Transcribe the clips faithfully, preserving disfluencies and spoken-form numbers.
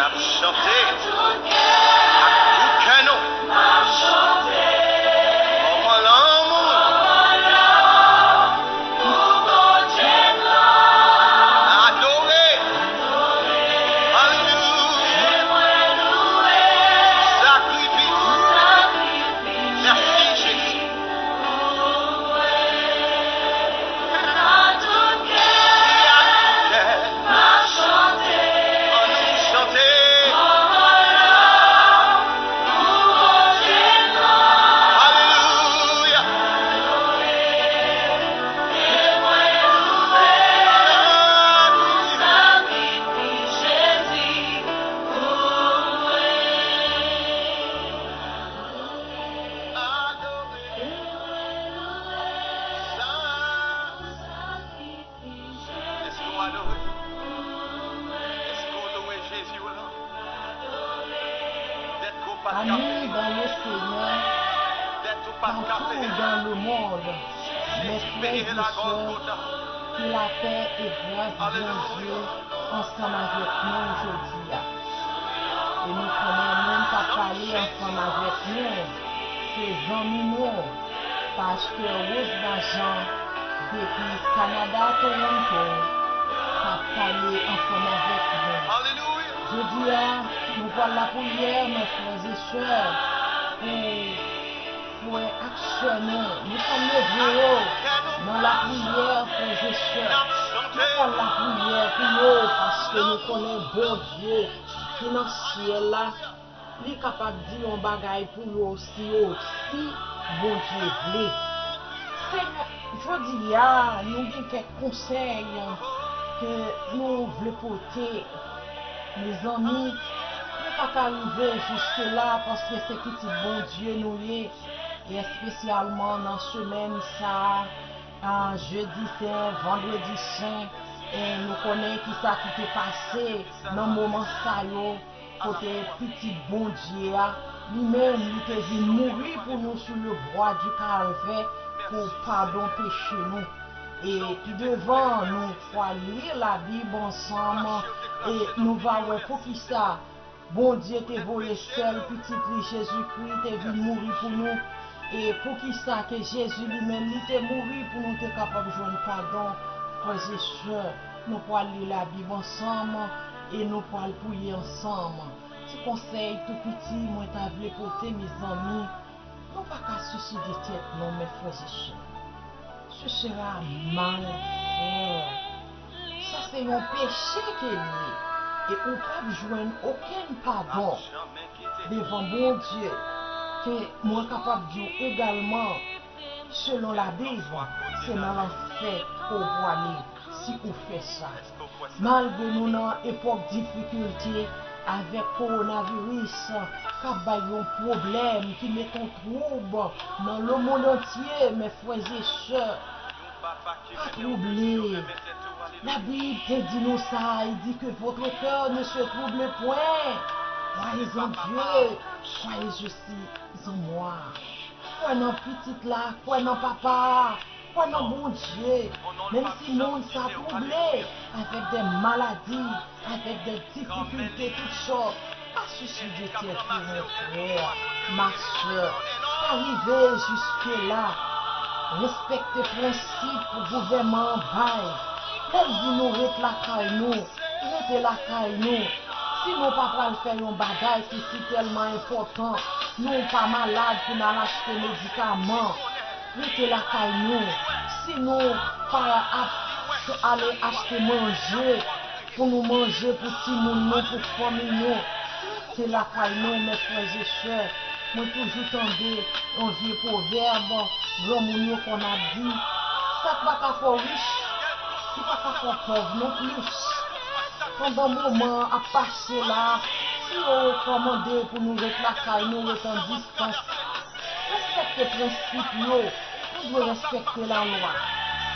N ap chante ak tout kè nou. Kòman lanmou adore. Alelouya. Sakrifis. Mèsi, Jezi. Ann nou chante. Alelouya. Èske w adore? Èske w louwe Jezi w lan? Dèt ke w pa t ka peye. Amour dans le Seigneur, partout dans le monde, mes frères et sœurs, que la paix et grâce de Dieu ansanm avèk nou jodi a. E nou konnen moun k ap pale ansanm avèk nou, se zanmi nou, Pastè Rose Bajan, depi Kanada, Toronto, k ap pale ansanm avèk nou. Jodi a, nou pral lapriyè, mes frères et sœurs, pou frè ak sè nou. Nou konn leve yo nan lapriyè, frè e sè. Nou pral lapriyè pou yo, paske nou konnen Bondye ki nan syèl la, li kapab di yon bagay pou yo si yo, si Bondye vle. Senyè, jodi a, nou gen kèk konsèy ke nou vle pote. Mezanmi, nou pa ka rive jiske la paske se pitit Bondye nou ye, e espesyalman nan semèn sa a, jedi sen, vandredi sen, e nou konnen kisa ki te pase nan moman sa yo, kote pitit Bondye a, li menm, li te vin mouri pou nou sou le bwa di Kalvè, pou padon peche nou. E pi devan, nou va li Labib ansanm, e nou va wè poukisa Bondye te voye sèl Pitit li Jezikri te vin mouri pou nou, e poukisa ke Jezi li menm li te mouri pou nou te kapab jwenn padon, frè e sè. Nou pral li Labib ansanm e nou pral priye ansanm. Ti konsèy tou piti mwen ta vle pote, mezanmi, nou pa ka siside tèt nou, mes frères et sœurs. Ce sera malheur. Sa se yon peche ke l ye. E ou p ap jwenn okenn padon devan Bondye. Ke mwen kapab di w egalman, selon Labib, se nan lanfè ke w prale si ou fè sa. Malgre nou nan epòk difikilte avèk kowonaviris k ap bay yon pwoblèm, ki met yon twoub nan lemonn antye, mes frères et sœurs, pa twouble. Labib te di nou sa, il dit que votre cœur ne se trouble point. Croyez en Dieu, croyez aussi en moi. Kwè nan Pitit la, kwè nan Papa a, kwè nan Bondye. Menm si monn sa twouble avèk de maladi, avèk de difikilte tout sòt, pa siside tèt ou, mon frè, ma sè. Pa rive jiske la. Respekte prensip gouvènman an bay. Lè l di nou ret lakay nou, rete lakay nou. Si nou pa pral fè yon bagay ki si tèlman enpòtan, nou pa malad pou n al achte medikaman, rete lakay nou. Si nou pa ap ale achte manje pou nou manje pou timoun nou, pou fanmi nou, rete lakay nou, mes frères et sœurs. Mwen toujou tande yon vye pwovèb granmoun yo konn ap di, sa k pa ka fè w rich, li pa ka fè w pòv non plis. Pandan moman an ap pase la, si yo rekòmande pou nou ret lakay nou, ret an distans, respekte prensip yo. Nou dwe respekte lalwa.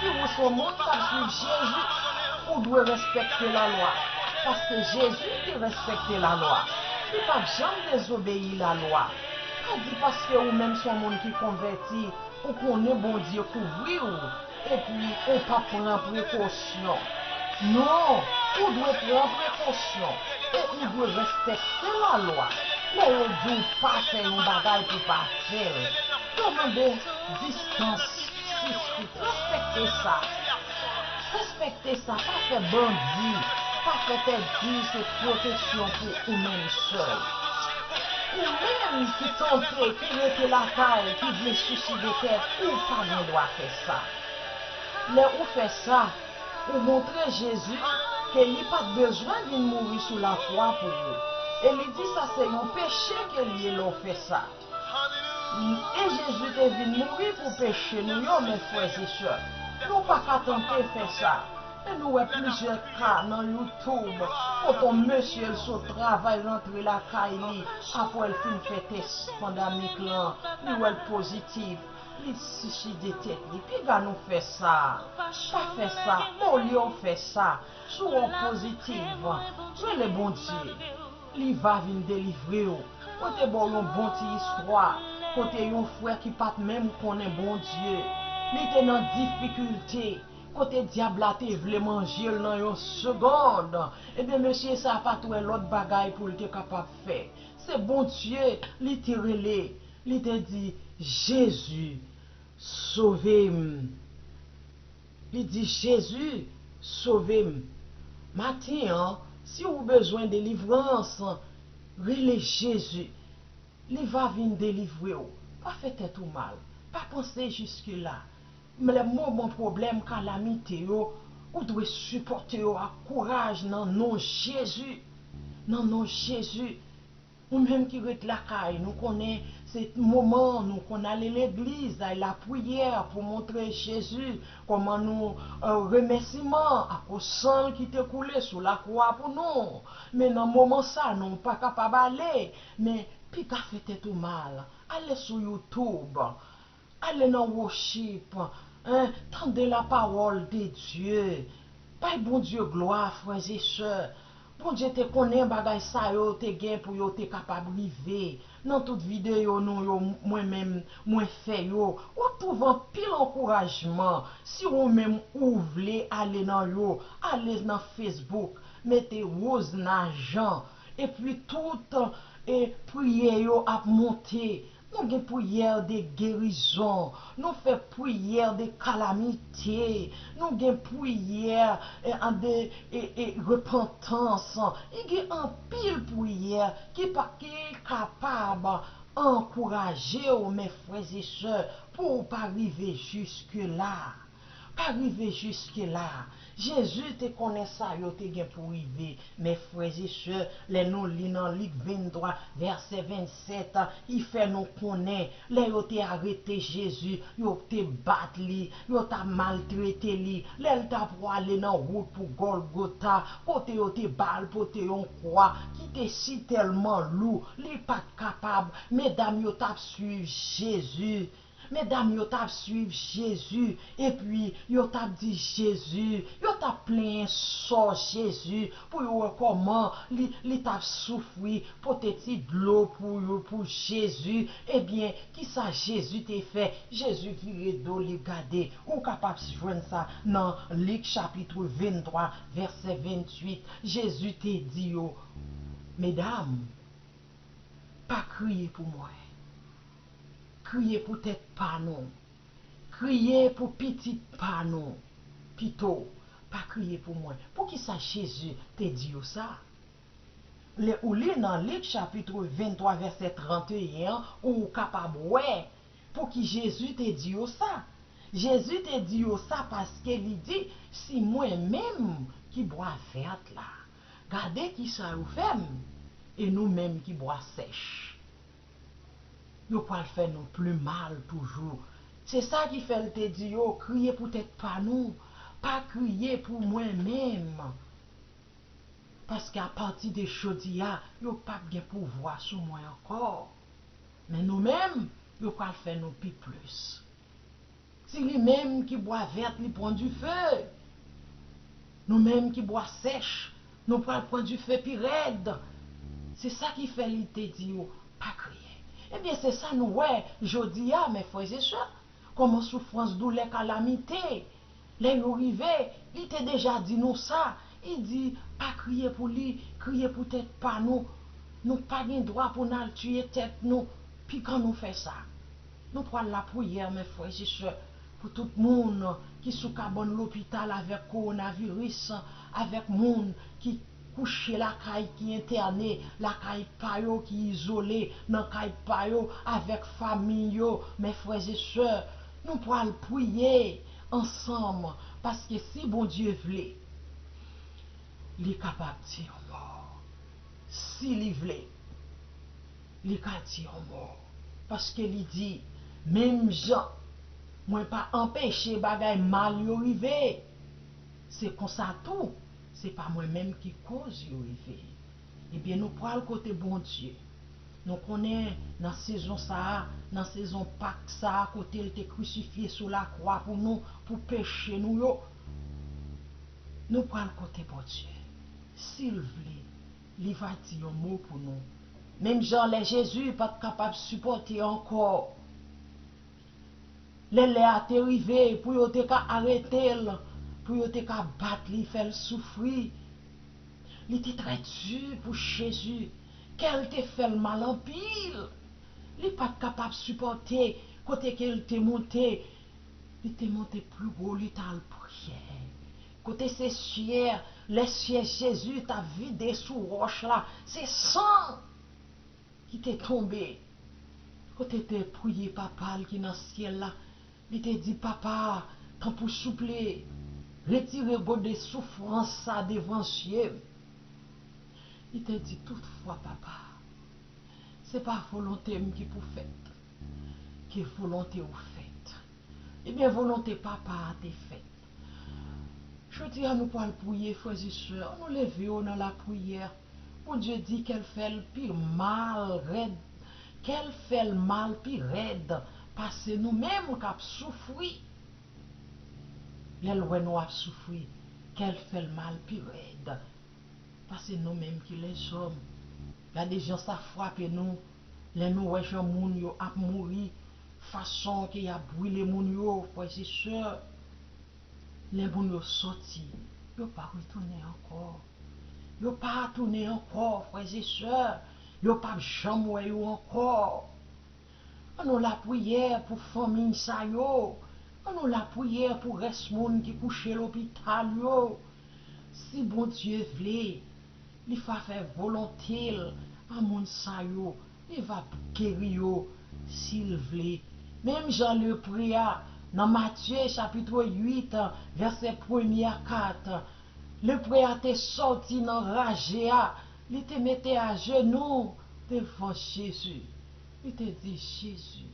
Si ou se yon moun k ap swiv Jezi, ou dwe respekte lalwa. Paske Jezi te respekte lalwa. Li p ap janm dezobeyi lalwa. Pa di paske ou menm se yon moun ki konvèti, ou konnen Bondye kouvri w, epi ou p ap pran prekosyon. Non, Ou dwe pran prekosyon e ou dwe respekte lalwa. Lè yo di w pa fè yon bagay pou w pa fè l, yo mande distans sis fit. Respekte sa. Respekte sa. Pa fè bandi, pa fè tèt di se pwoteksyon pou ou menm sèl. Ou menm ki tante, ki rete lakay, ki vle siside tèt, ou pa gen dwa fè sa. Lè ou fè sa, ou montre Jezi ke li pa t bezwen vin mouri sou lakwa pou ou. E li di sa se yon peche ke l ye lè w fè sa. E Jezi te vin mouri pou peche nou yo, men frè e sè, nou pa ka tante fè sa. E nou wè plizyè ka nan YouTube, kote yon mesye l sot travay rantre lakay li, apre l fin fè tès pandamik lan, li wè l pozitif, li siside tèt li. Piga nou fè sa. Pa fè sa. Olye w fè sa, si w pozitif, rele Bondye. Li va vin delivre w. Mwen te ba w yon bon ti istwa, kote yon frè ki pa t menm konnen Bondye, li te nan difikilte, kote dyab la te vle manje l nan yon segond. Ebyen, mesye sa a pa t wè lòt bagay pou l te kapab fè. Se Bondye li te rele. Li te di, Jezi, sove m. Li di, Jezi, sove m. Maten an, si w bezwen delivrans, rele Jezi. Li va vin delivre w. Pa fè tèt ou mal. Pa panse jiske la. Lè moman pwoblèm, kalamite yo, ou dwe sipòte yo ak kouraj nan non Jezi. Nan non Jezi. Ou menm ki ret lakay, nou konnen se moman nou konn ale legliz, ay lapriyè pou montre Jezi kòman nou, eh, remèsiman akoz san l ki te koule sou lakwa pou nou. Men nan moman sa, nou pa kapab ale. Men piga fè tèt ou mal. Ale sou YouTube. Ale nan worship, en, tande la parole de Dieu. Bay Bondye glwa, frè e sè. Bondye te konnen bagay sa yo te gen pou yo te kapab rive. Nan tout videyo nou yo, mwen menm, mwen fè yo, w ap twouve anpil ankourajman. Si ou menm ou vle ale nan yo, ale nan Facebook, mete Rosena Jean, epi tout, e, priyè yo ap monte. Nou gen priyè de gerizon. Nou fè priyè de kalamite. Nou gen priyè, e, de, e, e, repantans. Li gen anpil priyè ki pa, ki kapab ankouraje w, men frè e sè, pou w pa rive jiske la. Pa rive jiske la. Jezi te konnen sa yo te gen pou rive. Men frè e sè, lè nou li nan Lik venntwa, vèsè vennsèt, li fè nou konnen, lè yo te arete Jezi, yo te bat li, yo t ap maltrete li. Lè l t ap prale nan wout pou Gòlgota, kote yo te ba l pote yon kwa ki te sitèlman lou, li pa t kapab. Medam yo t ap swiv Jezi. Medam yo t ap swiv Jezi, epi yo t ap di Jezi, yo t ap plenyen sò Jezi pou yo wè kòman li, li t ap soufri, pote ti dlo pou yo, pou Jezi. Ebyen, kisa Jezi te fè? Jezi vire do li gade. Ou kapab jwenn sa nan Lik chapit venntwa, vèsè venntuit. Jezi te di yo, medam, pa kriye pou mwen. Kriye pou tèt pa nou. Kriye pou pitit pa nou. Pito, pa kriye pou mwen. Poukisa Jezi te di yo sa? Lè ou li nan Lik chapit venntwa, vèsè tranteyen an, ou kapab wè pouki Jezi te di yo sa. Jezi te di yo sa paske li di, si mwen menm ki bwa vèt la, gade kisa yo fè m, e nou menm ki bwa sèch. Yo pral fè nou pli mal toujou. Se sa ki fè l te di yo, kriye pou tèt pa nou, pa kriye pou mwen menm. Paske apati de jodi a, yo p ap gen pouvwa sou mwen ankò. Men nou menm, yo pral fè nou pi plis. Si li menm ki bwa vèt, li pran dife, nou menm ki bwa sèch, nou pral pran dife pi rèd. Se sa ki fè li te di yo, pa kriye. Ebyen, se sa nou wè jodi a, men frè e sè, kòman soufrans, doulè, kalamite, lè yo rive, li te deja di nou sa, Li di, pa kriye pou li, kriye pou tèt pa nou. Nou pa gen dwa pou n al tiye tèt nou. Pikan nou fè sa. Nou pral lapriyè, men frè e sè, pou tout moun ki sou kabann lopital avèk kowonaviris, avèk moun ki kouche lakay, ki entène lakay pa yo, ki izole nan kay pa yo, avèk fanmi yo. Men frè e sè, nou pral priye ansanm, paske si Bondye vle, li kapab di yon mo. Si li vle, li ka di yon mo. Paske li di, menm jan mwen pa anpeche bagay mal yo rive, se konsa tou, se pa mwen menm ki koz yo rive. Ebyen, nou pral kote Bondye. Nou konnen nan sezon sa a, nan sezon Pak sa a, kote l te krisifye sou lakwa pou nou, pou peche nou yo, nou pral kote Bondye. Si l vle, li va di yon mo pou nou. Menm jan lè Jezi pa t kapab sipòte ankò, lè lè a te rive pou yo te ka arete l, pou yo te ka bat li, fè l soufri, li te trè di pou Jezi. Kè l te fè l mal anpil. Li pa t kapab sipòte kote ke l te monte. Li te monte pi wo, li t al priyè. Kote se syè, lè syè Jezi t ap vide sou wòch la, se san ki te tonbe. Kote te priye Papa l ki nan syèl la, li te di, Papa, tanpri souple, retire gode soufrans sa devan zye m. Li te di, toutfwa, Papa, se pa volonte m ki pou fèt, ke volonte w fèt. Ebyen, volonte Papa a te fèt. Jodi a, nou pral priye, frè e sè, ann nou leve yo nan lapriyè. Bondye di kè l fè l pi mal rèd, kè l fè l mal pi rèd pase nou menm k ap soufri. Lè l wè nou ap soufri, kè l fè l mal pi rèd pase nou menm ki lèzòm. Gade jan sa frape nou lè nou wè jan moun yo ap mouri, fason ke y ap brile moun yo, frè e sè. Lè moun yo sòti, yo pa retounen ankò. Yo pa tounen ankò, frè e sè. Yo p ap janm wè yo ankò. Ann nou lapriyè pou fanmi sa yo. Ann nou lapriyè pou rès moun ki kouche lopital yo. Si Bondye vle, li va fè volonte l a moun sa yo. Li va geri yo si l vle. Menm jan lepre a, nan Matye chapit uit, vèsè premye a kat, lepre a te sòti nan raje a, li te mete ajenou devan Jezi. Li te di, Jezi,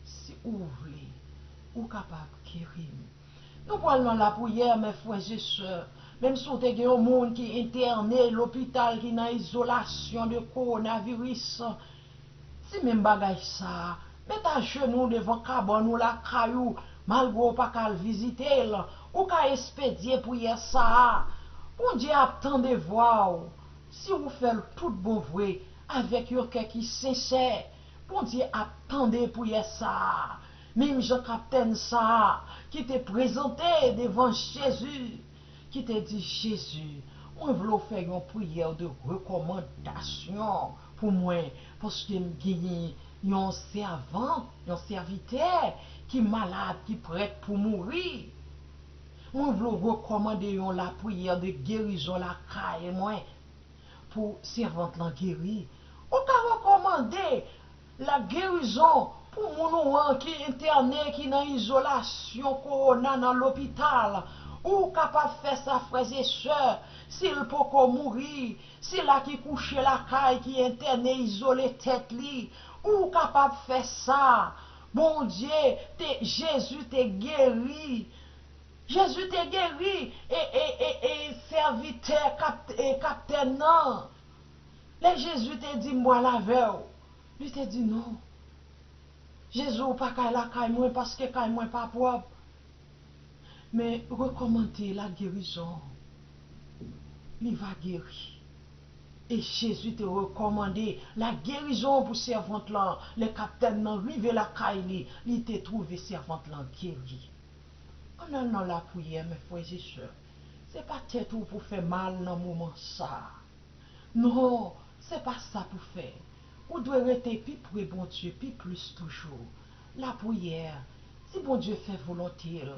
si ou vle, ou kapab geri m. Nou pral nan lapriyè, men frè e sè, menm si w te gen yon moun ki entène lopital, ki nan izolasyon de kowonaviris, di menm bagay sa a, met ajenou w devan kabann ou lakay ou, malgre w pa ka al vizite l, ou ka espedye priyè sa a. Bondye ap tande vwa w si w fè l tout bon vre, avèk yon kè ki sensè. Bondye ap tande priyè sa a. Menm jan kaptèn sa a ki te prezante devan Jezi, ki te di, Jezi, mwen vle w fè yon priyè de rekòmandasyon pou mwen, paske m genyen yon sèvan, yon sèvitè ki malad, ki prèt pou mouri. Mwen vle w rekòmande yon lapriyè de gerizon lakay mwen pou sèvant lan geri. Ou ka rekòmande lagerizon pou moun ou an ki entène, ki nan izolasyon kowona nan lopital. Ou kapab fè sa, frè e sè, si l poko mouri, sila ki kouche lakay, ki entène, izole tèt li. Ou kapab fè sa. Bondye te, Jezi te geri. Jezi te geri e, e, e, e sèvitè kap, e kaptèn nan. Lè Jezi te di, m pral avè w, li te di, non. Jezi, ou pa kay lakay mwen paske kay mwen pa pwòp. Men rekòmande lagerizon. Li va geri. E Jezi te rekòmande lagerizon pou sèvant lan. Lè kaptèn nan rive lakay li, li te twouve sèvant lan geri. Ann al nan lapriyè, men frè e sè. Se pa tèt ou pou fè mal nan moman sa a. Non, se pa sa pou fè. Ou dwe rete pi pre Bondye, pi plis toujou. Lapriyè, si Bondye fè volonte l,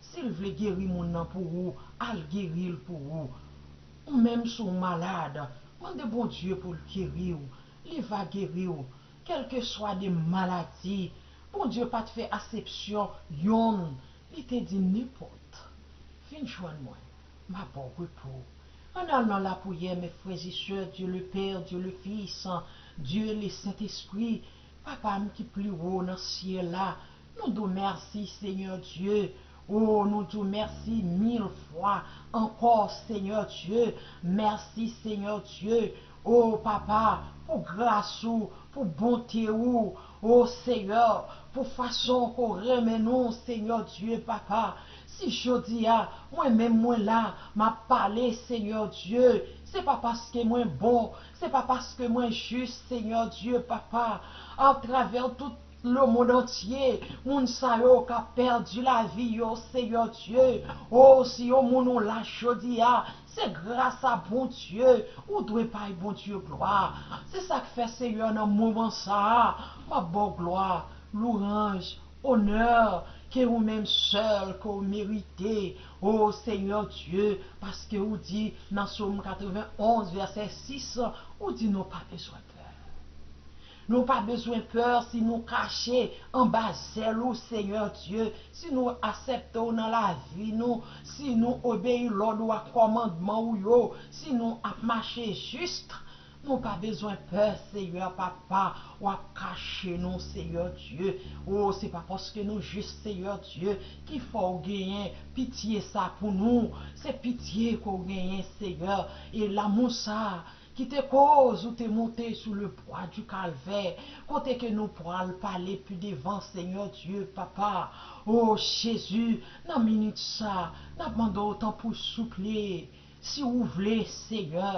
si l vle geri moun nan pou ou, al geri l pou ou. Ou menm si w malad, mande Bondye pou l geri w. Li va geri w, kèlkeswa de maladi. Bondye pa t fè asepsyon yonn, li te di nenpòt. Vin jwenn mwen, m a ba w repo. Ann al nan lapriyè, mes frères et sœurs, Dieu le Père, Dieu le Fils, Dieu le Saint-Esprit, Papa m ki pi wo nan syèl la, nou di w mèsi, Senyè Dye. O, nou di w mèsi mil fwa ankò, Senyè Dye. Mèsi, Senyè Dye. O, Papa, pou gras ou, pou bonte ou. O, Senyè, pou fason ke w renmen nou, Senyè Dye, Papa. Si jodi a, mwen menm mwen la, m ap pale, Senyè Dye, se pa paske mwen bon, se pa paske mwen jis, Senyè Dye, Papa. Atravè tout lemonn antye, moun sa yo k ap pèdi lavi yo, Senyè Dye. O, si yon moun ou la jodi a, se gras a Bondye, ou dwe bay Bondye glwa. Se sa k fè, Senyè, nan moman sa a, m ap ba w glwa, louwanj, onè ke ou menm sèl ke w merite. O Senyè Dye, paske ou di nan Sòm katrevenn onz, vèsè sis, ou di nou pa bezwen pè. Nou pa bezwen pè si nou kache anba zèl ou, Senyè Dye, si nou aksepte w nan lavi nou, si nou obeyi lòd ou ak kòmandman ou yo, si nou ap mache jis, nou pa bezwen pè, Senyè Papa, w ap kache nou, Senyè Dye. O, se pa paske nou jis, Senyè Dye, ki fè w genyen pitye sa pou nou. Se pitye ke w genyen, Senyè. E lanmou sa ki te koz ou te monte sou le bwa di Kalvè, kote ke nou pral pale pi devan, Senyè Dye, Papa. O Jezi, nan minit sa, n ap mande w tanpri souple, si ou vle, Senyè,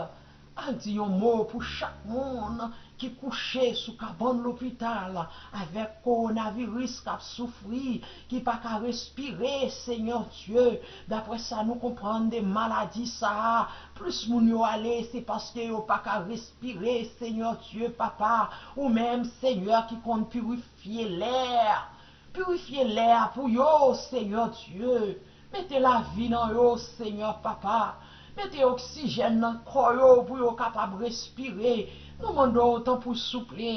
al di yon mo pou chak moun ki kouche sou kabann lopital avèk kowonaviris k ap soufri, ki pa ka respire, Senyè Dye. Daprè sa nou konprann de maladi sa a, plis moun yo ale, se paske yo pa ka respire, Senyè Dye, Papa. Ou menm, Senyè, ki konn pirifye lè. Pirifye lè a pou yo, Senyè Dye. Mete lavi nan yo, Senyè Papa. Mete oksijèn nan kò yo pou yo kapab respire. Nou mande w tanpri souple,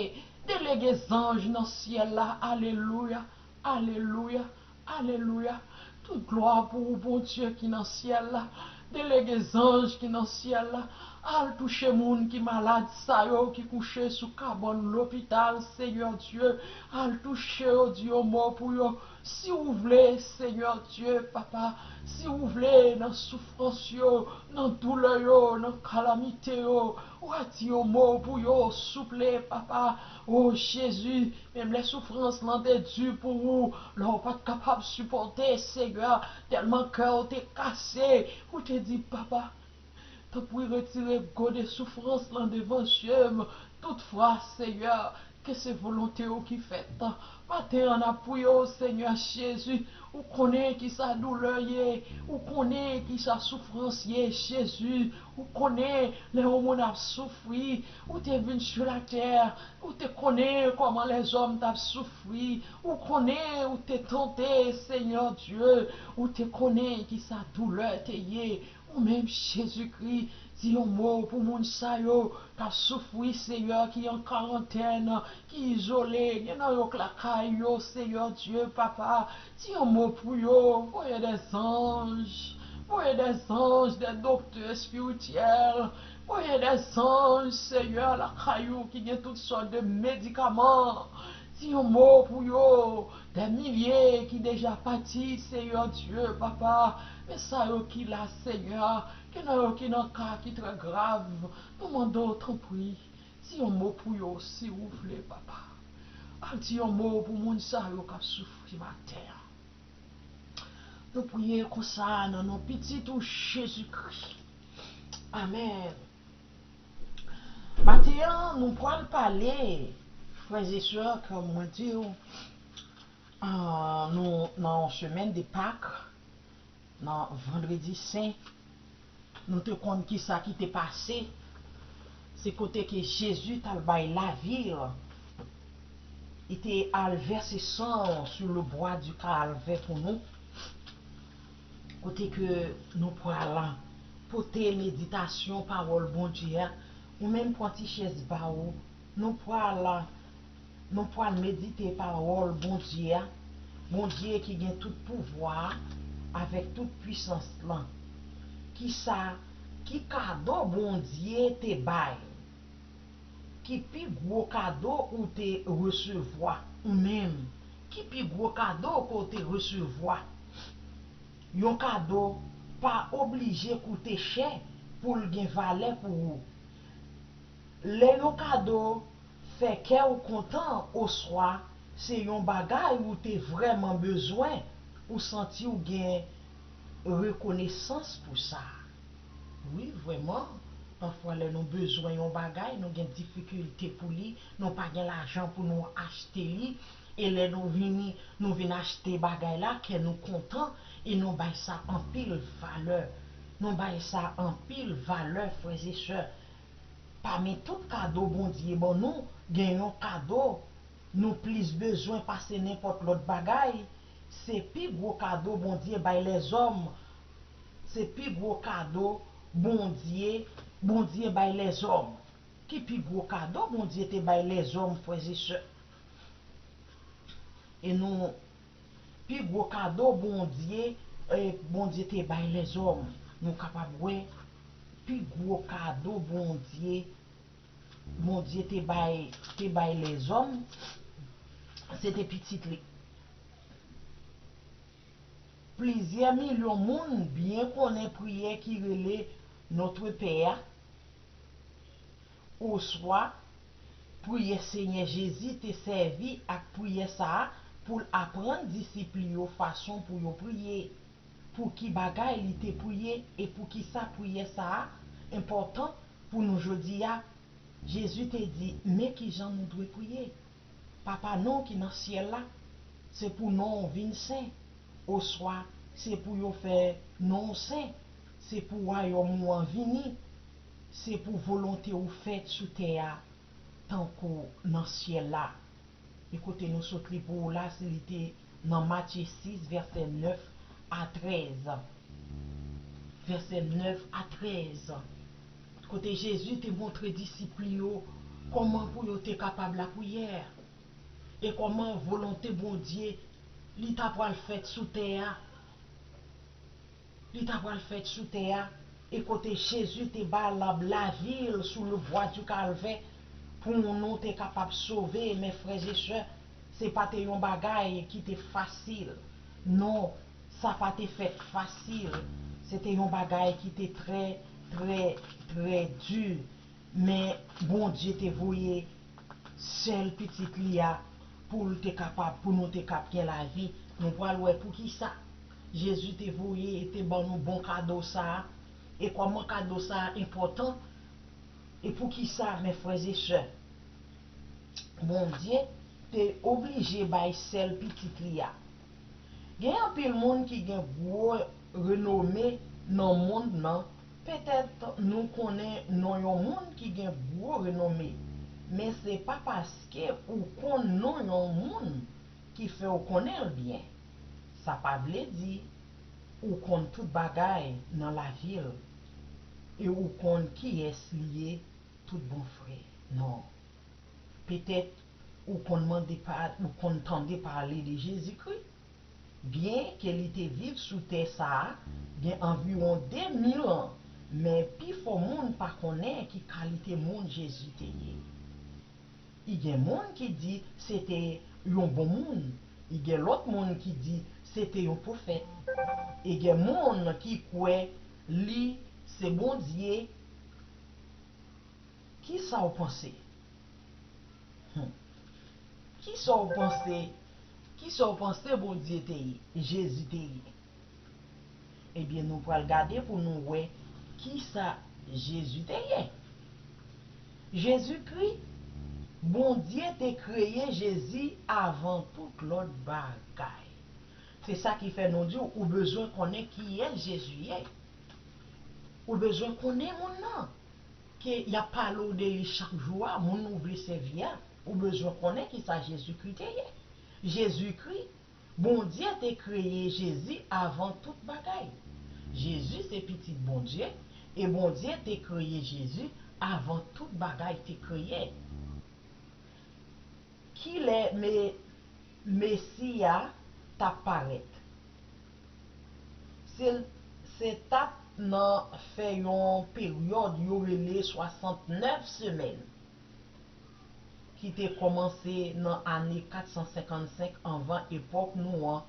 delege zanj nan syèl la. Alelouya, alelouya, alelouya. Tout glwa pou ou, Bondye ki nan syèl la. Delege zanj ki nan syèl la. Al touche moun ki malad sa yo ki kouche sou kabann lopital, Senyè Dye. Al touche yo, di yon mo pou yo. Si ou vle, Senyè Dye, Papa, si ou vle, nan soufrans yo, nan doulè yo, nan kalamite yo, w a di yon mo pou yo, souple, Papa. O Jezi, menm lè soufrans lan te di pou ou, lè w pa t kapab sipòte, Senyè, tèlman kè w te kase, ou te di, Papa, tanpri retire gode soufrans lan devan je m. Toutfwa, Senyè, ke se volonte w ki fèt. Maten an, n ap priye w, Senyè Jezi. Ou konnen kisa doulè ye. Ou konnen kisa soufrans ye, Jezi. Ou konnen lè yon moun ap soufri. Ou te vin sou latè. Ou te konnen kòman lèzòm t ap soufri. Ou konnen ou te tante, Senyè Dye. Ou te konnen kisa doulè te ye. Ou menm, Jezikri, di yon mo pou moun sa yo k ap soufri, Senyè, ki an karantèn, ki izole, gen nan yo k lakay yo, Senyè Dye, Papa. Di yon mo pou yo, voye dè zanj, voye dè zanj, dè doktè espirityèl, voye dè zanj, Senyè, lakay ou ki gen tout sòt de medikaman. Di yon mo pou yo, dè milye ki deja pati, Senyè Dye, Papa. Men sa yo ki la, Senyè, gen nan yo ki nan ka ki trè grav. Nou mande w, tanpri, di yon mo pou yo, si ou vle, Papa. Al di yon mo pou moun sa yo k ap soufri maten an. Nou priye konsa nan non pitit ou, Jezikri. Amèn. Maten an, nou pral pale, frè e sè, kòm mwen di w, ah, nou nan yon semèn de Pak, nan Vandredi Sen. Nou te konn ki sa ki te pase. Se kote ke Jezi t al bay lavi l. Li te al vèse san sou le bwa di kalvè pou nou. Kote ke nou pral pote meditasyon pawòl Bondye a. Ou menm pran ti chèz ba ou. Nou pral, nou pral medite pawòl Bondye a. Bondye ki gen tout pouvwa a, avèk tout pwisans lan. Ki sa, ki kado Bondye te bay? Ki pi gwo kado ou te resevwa ou menm? Ki pi gwo kado ke w te resevwa? Yon kado pa oblije koute chè pou l gen valè pou ou. Lè yon kado fè kè w kontan oswa se yon bagay ou te vrèman bezwen, ou santi w gen rekonesans pou sa. Wi, vrèman, pafwa lè nou bezwen yon bagay, nou gen difikilte pou li, nou pa gen lajan pou nou achte li, e lè nou vini, nou vin achte bagay la, kè nou kontan, e nou bay sa anpil valè. Nou bay sa anpil valè, frè e sè. Pami tout kado Bondye ban nou, gen yon kado nou plis bezwen pase nenpòt lòt bagay. Se pi gwo kado Bondye bay lèzòm. Se pi gwo kado Bondye, Bondye bay lèzòm. Ki pi gwo kado Bondye te bay lèzòm, frè e sè? E nou, pi gwo kado Bondye, e, Bondye te bay lèzòm. Nou kapab wè pi gwo kado Bondye, Bondye te bay, te bay lèzòm, se te pitit li. Plizyè milyon moun byen konnen priyè ki rele Notre Père a, oswa priyè Senyè Jezi te sèvi ak priyè sa a pou l aprann disip li yo fason pou yo priye, pou ki bagay li te priye e poukisa priyè sa a enpòtan pou nou jodi a. Jezi te di, men ki jan nou dwe priye. Papa nou ki nan syèl la, se pou non w vin sen, oswa se pou yo fè non w sen, se pou wayòm ou an vini, se pou volonte ou fèt sou tè a, tankou nan syèl la. E kote nou sot li pou ou la, se li te nan Matye sis, vèsè nèf a trèz. Vèsè nèf a trèz. Kote Jezi te montre disip li yo kòman pou yo te kapab lapriyè. E kòman volonte Bondye li ta pral fèt sou tè a. Li ta pral fèt sou tè a, e kote Jezi te ba l lavi l sou le bwa di kalvè pou nou te kapab sove, men frè e sè, se pa te yon bagay ki te fasil. Non, sa pa te fèt fasil. Se te yon bagay ki te trè, trè, trè di. Men Bondye te voye sèl pitit li a pou l te kapab, pou nou te kap gen lavi. Nou pral wè poukisa Jezi te voye e te ban nou bon kado sa a. E kòman kado sa a enpòtan. E poukisa, men frè e sè, Bondye te oblije bay sèl pitit li a. Gen anpil moun ki gen gwo renome nan mond nan. Petèt nou konnen non yon moun ki gen gwo renome, men se pa paske ou konn non yon moun ki fè w konnen l byen. Sa pa vle di ou konn tout bagay nan lavi l e ou konn kiyès li ye tout bon vre. Non. Petèt ou konn mande pa, ou konn tande pale de Jezikri. Byen ke li te viv sou tè sa a gen anviwon de mil an, men pifò moun pa konnen ki kalite moun Jezi te ye. I gen moun ki di se te yon bon moun, i gen lòt moun ki di se te yon pwofèt, i gen moun ki kwè li se Bondye. Kisa w panse? Hmm. Kisa w panse? Kisa w panse Bondye te ye? Jezi te ye? Ebyen, nou pral gade pou nou wè kisa Jezi te ye. Jezikri, Bondye te kreye Jezi avan tout lòt bagay. Se sa ki fè nou di w, ou bezwen konnen kiyès Jezi ye. Ou bezwen konnen moun nan ke y ap pale w de li chak jou a, moun ou vle sèvi a. Ou bezwen konnen kisa Jezikri te ye. Jezikri, Bondye te kreye Jezi avan tout bagay. Jezi se pitit Bondye, e Bondye te kreye Jezi avan tout bagay te kreye. Kilè me, Mesi a t ap parèt? Se, se t ap nan fen yon peryòd yo rele swasantnèf semèn, ki te kòmanse nan ane kat san senkannsenk anvan epòk nou an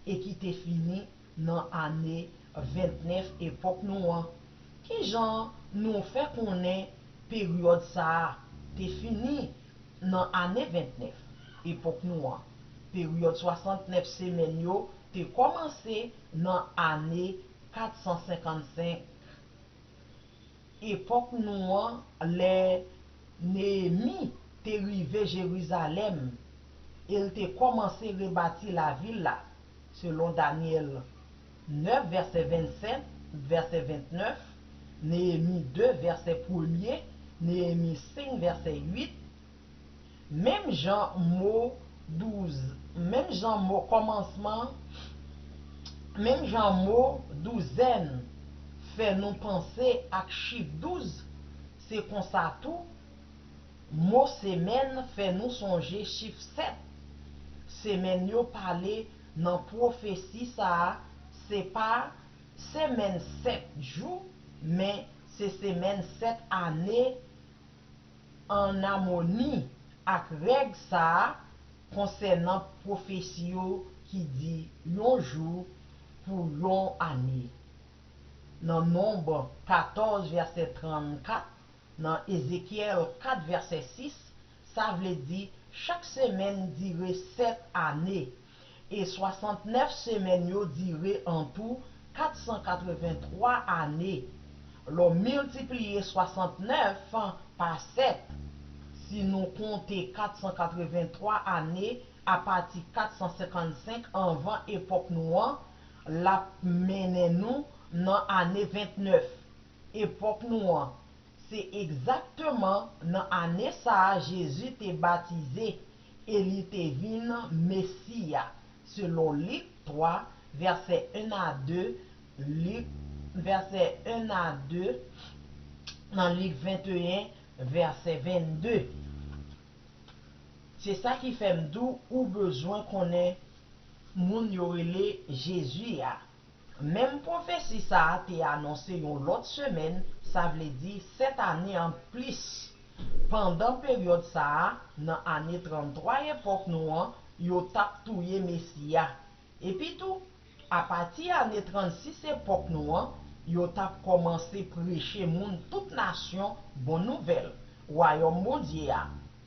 e ki te fini nan ane ventnèf epòk nou an. Ki jan nou fè konnen peryòd sa a te fini nan ane ventnèf epòk nou an? Peryòd swasantnèf semèn yo te kòmanse nan ane kat san senkannsenk epòk nou an, lè Neyemi te rive Jerizalèm e l te kòmanse rebati lavil la, selon Danyèl nèf, vèsè vennsèt, vèsè ventnèf, Neyemi de, vèsè premye, Neyemi senk, vèsè uit, Menm jan mo douz, menm jan mo kòmansman, menm jan mo douzèn fè nou panse ak chif douz, se konsa tou, mo semèn fè nou sonje chif sèt. Semèn yo pale nan pwofesi sa a, se pa semèn sèt jou, men se semèn sèt ane, ann amoni ak règ sa a konsènan pwofesi yo ki di yon jou pou yon ane. Nan Nonb katòz, vèsè trannkat, nan Ezekyèl kat, vèsè sis, sa vle di chak semèn dire sèt ane. E swasantnèf semèn yo dire an tou kat san katrevenntwa ane. Lè w miltipliye swasantnèf pa sèt, si nou konte kat san katrevenntwa ane apati kat san senkannsenk anvan epòk nou an, l ap mennen nou nan ane ventnèf epòk nou an. Se egzakteman nan ane sa a Jezi te batize e li te vin Mesi a, selon Lik twa, vèsè en a de, Lik, vèsè en a de, nan Lik venteyen, vèsè vennde. Se sa ki fè m di w, ou bezwen konnen moun yo rele Jezi a. Menm pwofesi sa a te anonse yon lòt semèn, sa vle di sèt ane anplis. Pandan peryòd sa a, nan ane tranntwa epòk nou an, yo t ap touye Mesi a. Epitou, apati ane trannsis epòk nou an, yo t ap kòmanse preche moun tout nasyon bon nouvèl Wayòm Bondye a.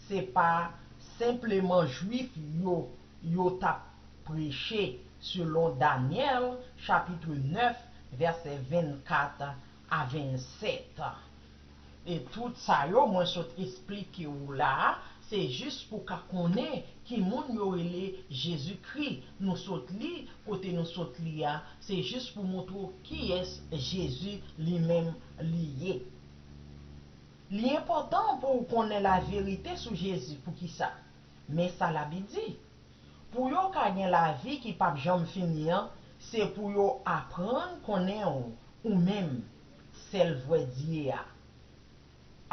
Se pa senpleman Jwif yo yo t ap preche, selon Danyèl, chapit nèf, vèsè vennkat a vennsèt. E tout sa yo mwen sot esplike w la a, se jis pou w ka konnen ki moun yo rele Jezikri. Nou sot li kote nou sot li a, se jis pou montre w kiyès Jezi li menm li ye. Li enpòtan pou w konnen laverite sou Jezi. Poukisa? Men sa Labib di, pou yo ka gen lavi ki p ap janm fini an, se pou yo aprann konnen w, ou menm, sèl vrè Dye a,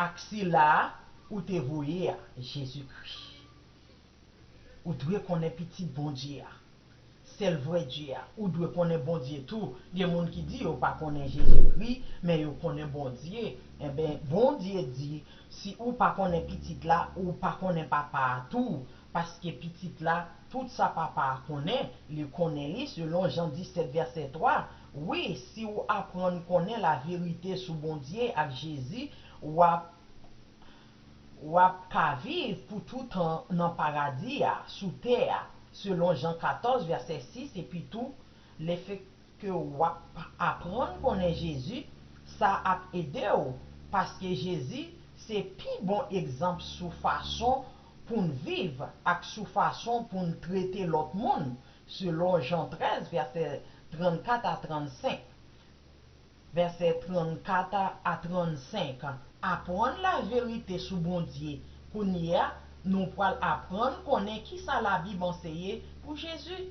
ak Sila a ou te voye a, Jezikri. Ou dwe konnen Pitit Bondye a, sèl vrè Dye a. Ou dwe konnen Bondye tou. Gen moun ki di yo pa konnen Jezikri, men yo konnen Bondye. Enben, Bondye di, si ou pa konnen Pitit la, ou pa konnen Papa a tou. Paske Pitit la, tout sa Papa a konnen, li konnen li, selon Jan disèt, vèsè twa. Wi, si w aprann konnen laverite sou Bondye ak Jezi, w ap w ap ka viv pou toutan nan paradi a sou tè a, selon Jan katòz, vèsè sis, epitou, lefètke w ap aprann konnen Jezi, sa ap ede w, paske Jezi se pi bon egzanp sou fason pou n viv ak sou fason pou n trete lòt moun, selon Jan trèz, vèsè trannkat a trannsenk. vèsè trannkat a trannsenk. Aprann laverite sou Bondye. Kounye a, nou pral aprann konnen kisa Labib anseye pou Jezi.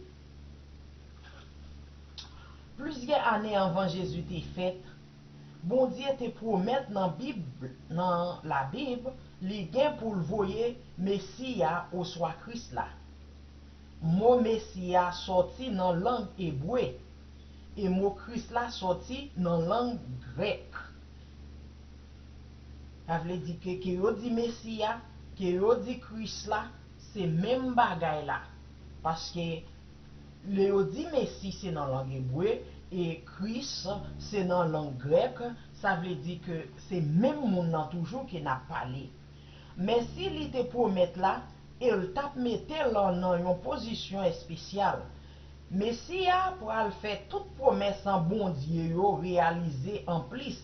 Plizyè ane anvan Jezi te fèt, Bondye te pwomèt nan Bib, nan Labib, li gen pou l voye Mesi a oswa Kris la. Mo Mesi a sòti nan lang ebre, e mo Kris la sòti nan lang grèk. Sa vle di ke, ke yo di Mesi a, ke yo di Kris la, se menm bagay la. Paske lè yo di Mesi se nan lang ebre, e Kris se nan lang grèk, sa vle di ke se menm moun nan toujou ke n ap pale. Men si li te pwomèt la, e l t ap mete l nan yon pozisyon espesyal. Mesi a pral fè tout pwomès an Bondye yo reyalize. Anplis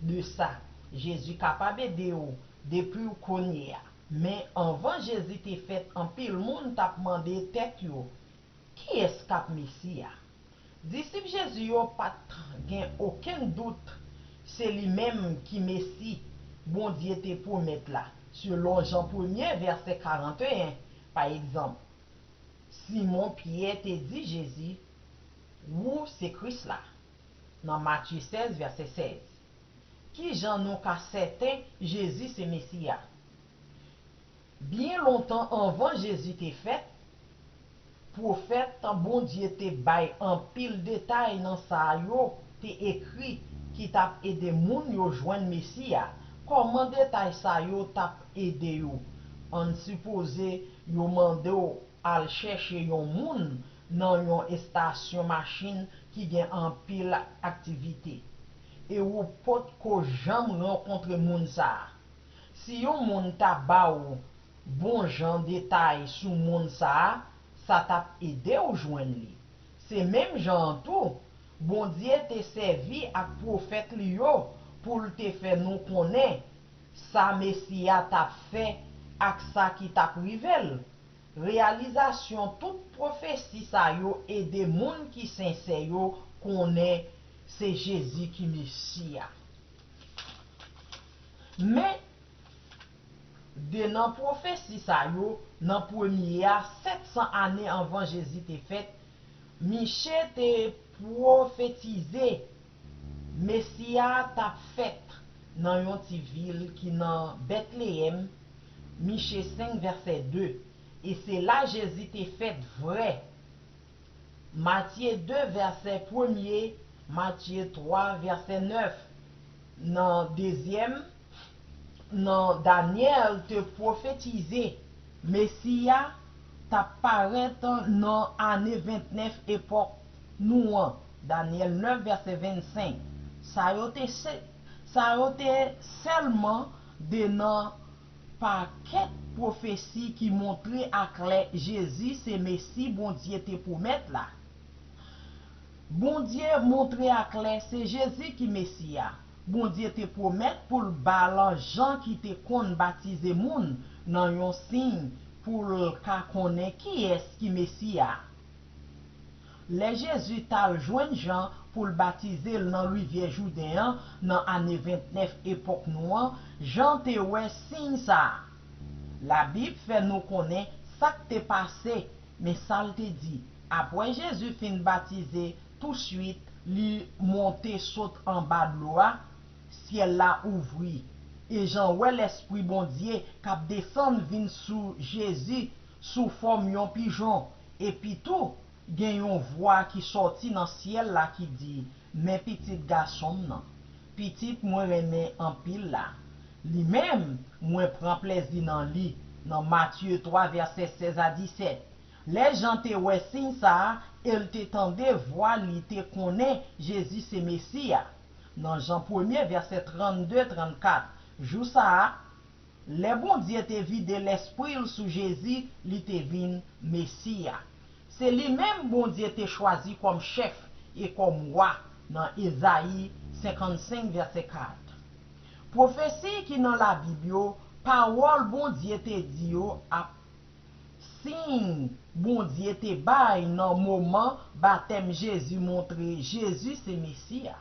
de sa, Jezi kapab ede w depi w kounye a. Men anvan Jezi te fèt, anpil moun t ap mande tèt yo, "Kiyès k ap Mesi a?" Disip Jezi yo pa t gen okenn dout se li menm ki Mesi Bondye te pwomèt la, selon Jan premye, vèsè karanteyen, pa egzanp. Simon Pyè te di Jezi, "Ou se Kris la," nan Matye sèz, vèsè sèz. Ki jan nou ka sèten Jezi se Mesi a? Byen lontan anvan Jezi te fèt, pwofèt Bondye te bay anpil detay nan sa yo te ekri ki t ap ede moun yo jwenn Mesi a. Kòman detay sa yo t ap ede yo? Ann sipoze yo mande w al chèche yon moun nan yon estasyon machin ki gen anpil aktivite, e ou potko janm rankontre moun sa a. Si yon moun ta ba w bon jan detay sou moun sa a, sa t ap ede w jwenn li. Se menm jan an tou, Bondye te sèvi ak pwofèt li yo pou l te fè nou konnen sa Mesi a t ap fè ak sa ki t ap rive l. Reyalizasyon tout pwofesi sa yo ede moun ki sensè yo konnen se Jezi ki Mesi a. Men, de nan pwofesi sa yo, nan premye a, sèt san ane anvan Jezi te fèt, Miche te pwofetize Mesi a t ap fèt nan yon ti vil ki nan Betleyèm, Miche senk, vèsè de, e se la Jezi te fèt vrè. Matye de, vèsè premye, Matye twa, vèsè nèf, nan dezyèm, nan Danyèl te pwofetize Mesi a t ap parèt nan ane vennèf epòk nou an, Danyèl nèf, vèsè vennsenk. Sa yo te se, sa yo te sèlman de nan pakèt pwofesi ki montre aklè Jezi se Mesi Bondye te pwomèt la. Bondye montre aklè se Jezi ki Mesi a. Bondye te pwomèt pou l ba l Jan ki te konn batize moun nan yon siy pou l ka konnen kiyès ki Mesi a. Lè Jezi t al jwenn Jan pou l batize l nan rivyè Jouden an nan ane vennèf epòk nou an, Jan te wè siy sa a. Labib fè nou konnen sa k te pase, men sa l te di, apre Jezi fin batize, touswit li monte sot anba dlo a, syèl la ouvri, e Jan wè Lèspri Bondye k ap desann vin sou Jezi sou fòm yon pijon, epi tou, gen yon vwa ki sòti nan syèl la ki di, "Men Pitit Gason m nan, Pitit mwen renmen anpil la, li menm mwen pran plèzi nan li," nan Matye twa, vèsè sèz a disèt. Lè Jan te wè siy sa a e l te tande vwa li te konnen Jezi se Mesi a, nan Jan premye, vèsè trannde, trannkat. Jou sa a, lè Bondye te vide Lèspri l sou Jezi, li te vin Mesi a. Se li menm Bondye te chwazi kòm chèf e kòm wa nan Ezayi senkannsenk, vèsè kat. Pwofesi ki nan Labib yo, pawòl Bondye te di yo ap siy Bondye te bay nan moman batèm Jezi montre Jezi se Mesi a.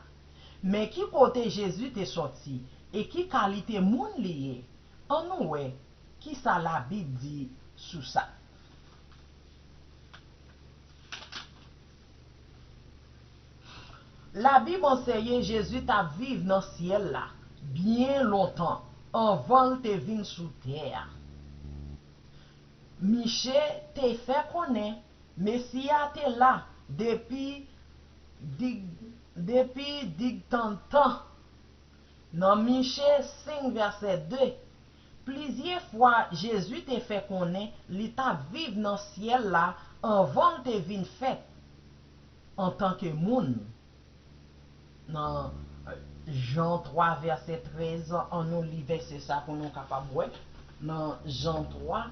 Men ki kote Jezi te sòti e ki kalite moun li ye? Ann nou wè ki sa Labib di sou sa. Labib anseye Jezi t ap viv nan syèl la byen lontan anvan l te vin sou tè a. Miche te fè konnen Mesi a te la depi dig, depi digtan tan. Nan Miche senk vèsè de, plizyè fwa Jezi te fè konnen li t ap viv nan syèl la anvan l te vin fèt antanke moun. Nan Jan twa vèsè trèz, ann nou li vèsè sa pou nou kapab wè. Nan Jan twa,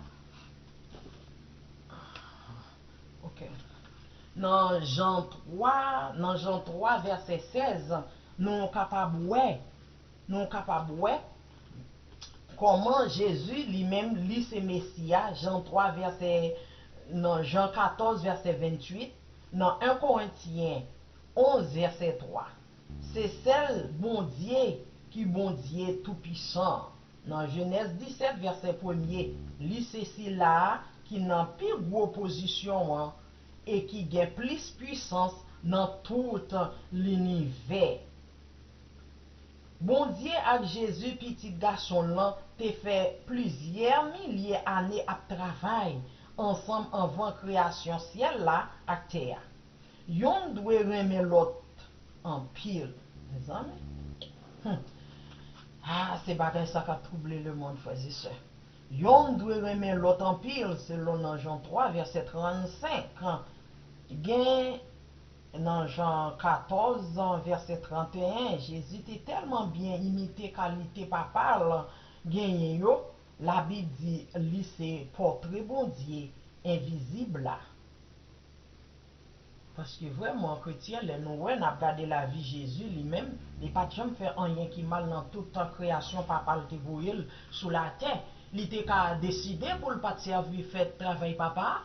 ok. Nan Jan twa, nan Jan twa vèsè sèz, nou kapab wè, nou kapab wè kòman Jezi li menm li se Mesi a, Jan twa vèsè, nan Jan katòz vèsè venntuit, nan en Korentyen onz vèsè twa. Se sèl Bondye ki Bondye toupisan an. Nan Jenèz disèt vèsè premye, li se sila a ki nan pi gwo pozisyon an e ki gen plis pwisans nan tout linivè. Bondye ak Jezi, Pitit Gason l lan, te fè plizyè milye ane ap travay ansanm anvan kreyasyon syèl la ak tè a. Yonn dwe renmen lòt anpil, mezanmi. Hmm. Ah, se bagay sa k ap twouble lemonn, frèzesè. Yonn dwe renmen lòt anpil, selon nan Jan twa, vèsè trannsenk. Gen nan Jan katòz, vèsè tranteyen, Jezi te tèlman byen imite kalite Papa l genyen yo, Labib di li se pòtre Bondye envizib la. Paske vrèman, kretyen, lè nou wè, n ap gade lavi Jezi li menm, li pa t janm fè anyen ki mal nan tout tan kreyasyon Papa l te voye l sou latè. Li te ka deside pou l pa t sèvi fè travay Papa a,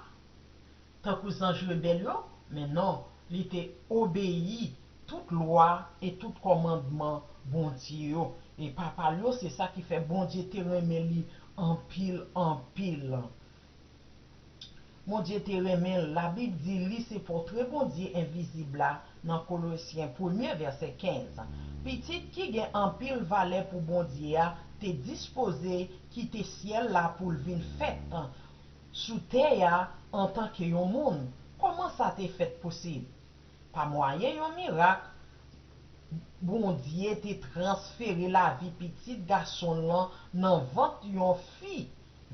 tankou zanj rebèl yo, men non, li te obeyi tout lwa e tout kòmandman Bondye yo. E Papa l yo, se sa ki fè Bondye te renmen li anpil, anpil. Bondye te renmen l. Labib di li se pòtre Bondye envizib la nan Kolosyen premye vèsè kenz. Pitit ki gen anpil valè pou Bondye a te dispoze kite syèl la pou l vin fèt sou tè a antanke yon moun. Kòman sa te fèt posib? Pa mwayen yon mirak, Bondye te transfere lavi Pitit Gason l lan nan vant yon fi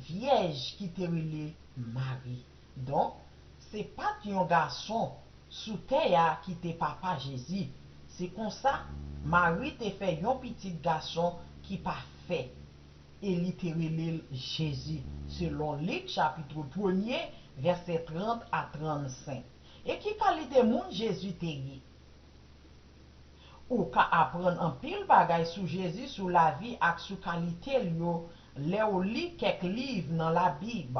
vyèj ki te rele Mari. Donk, se pa t yon gason sou tè a ki te papa Jezi. Se konsa, Mari te fè yon pitit gason ki pafè, e li te rele l Jezi, selon Lik chapit premye, vèsè trant a trannsenk. E ki kalite moun Jezi te ye? Ou ka aprann anpil bagay sou Jezi, sou lavi ak sou kalite l yo lè w li kèk liv nan Labib,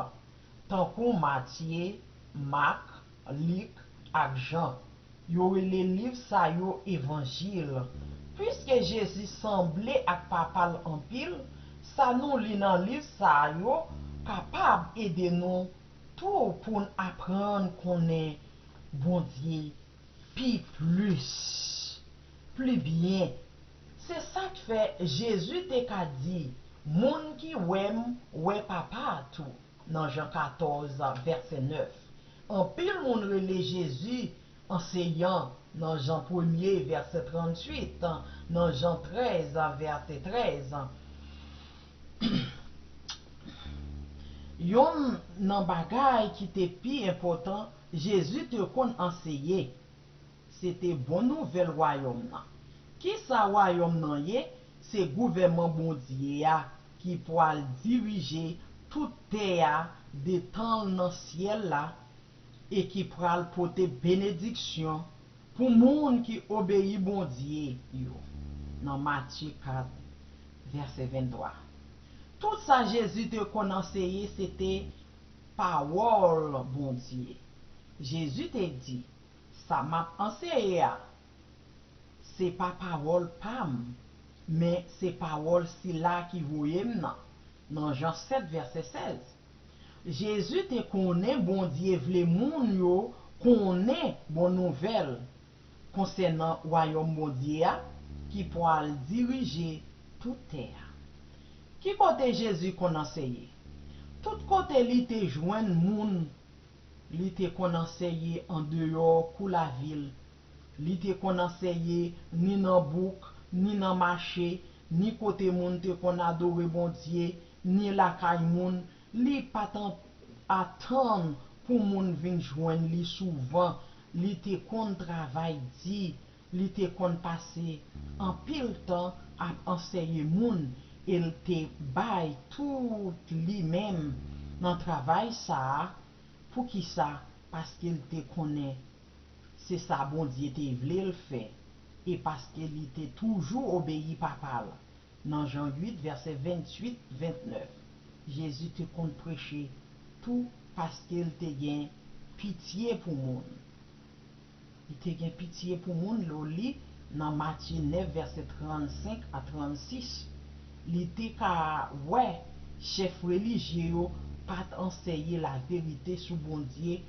tankou Matye, Mak, Lik ak Jan. Yo rele liv sa yo evanjil. Piske Jezi sanble ak Papa l anpil, sa nou li nan liv sa yo kapab ede nou tou pou n aprann konnen Bondye pi plis, pli byen. Se sa k fè Jezi te ka di, moun ki wè m, wè Papa a tou, nan Jan katòz, vèsè nèf. Anpil moun rele Jezi anseyan nan Jan premye, vèsè tranntuit, nan Jan trèz, vèsè trèz. Yonn nan bagay ki te pi enpòtan Jezi te konn anseye, se te bon nouvèl Wayòm nan. Ki sa Wayòm nan ye? Se gouvènman Bondye a ki pral dirije tout tè a detan l nan syèl la e ki pral pote benediksyon pou moun ki obeyi Bondye yo, nan Matye kat, vèsè venntwa. Tout sa Jezi te konn anseye se te pawòl Bondye. Jezi te di, sa m ap anseye a, se pa pawòl pa m, men se pawòl sila ki voye m nan, nan Jan sèt vèsè sèz. Jezi te konnen Bondye vle moun yo konnen bon nouvèl konsènan Wayòm Bondye a ki pwal dirije tout tè a. Ki kote Jezi konn anseye? Tout kote li te jwenn moun, li te konn anseye andeyò kou lavil. Li te konn anseye ni nan bouk, ni nan mache, ni kote moun te konn adore Bondye, ni lakay moun. Li pa t atann pou moun vin jwenn li souvan. Li te konn travay di. Li te konn pase anpil tan ap anseye moun e l te bay tout li menm nan travay sa a. Poukisa? Paske l te konnen se sa Bondye te vle l fè e paske li te toujou obeyi Papa l. Nan Jan uit, vèsè venntuit, vennèf, Jezi te konn preche tou paske l te gen pitye pou moun. Li te gen pitye pou moun. Lè w li nan Matye nèf, vèsè trannsenk a trannsis, li te ka wè chèf relijye yo pa t anseye laverite sou Bondye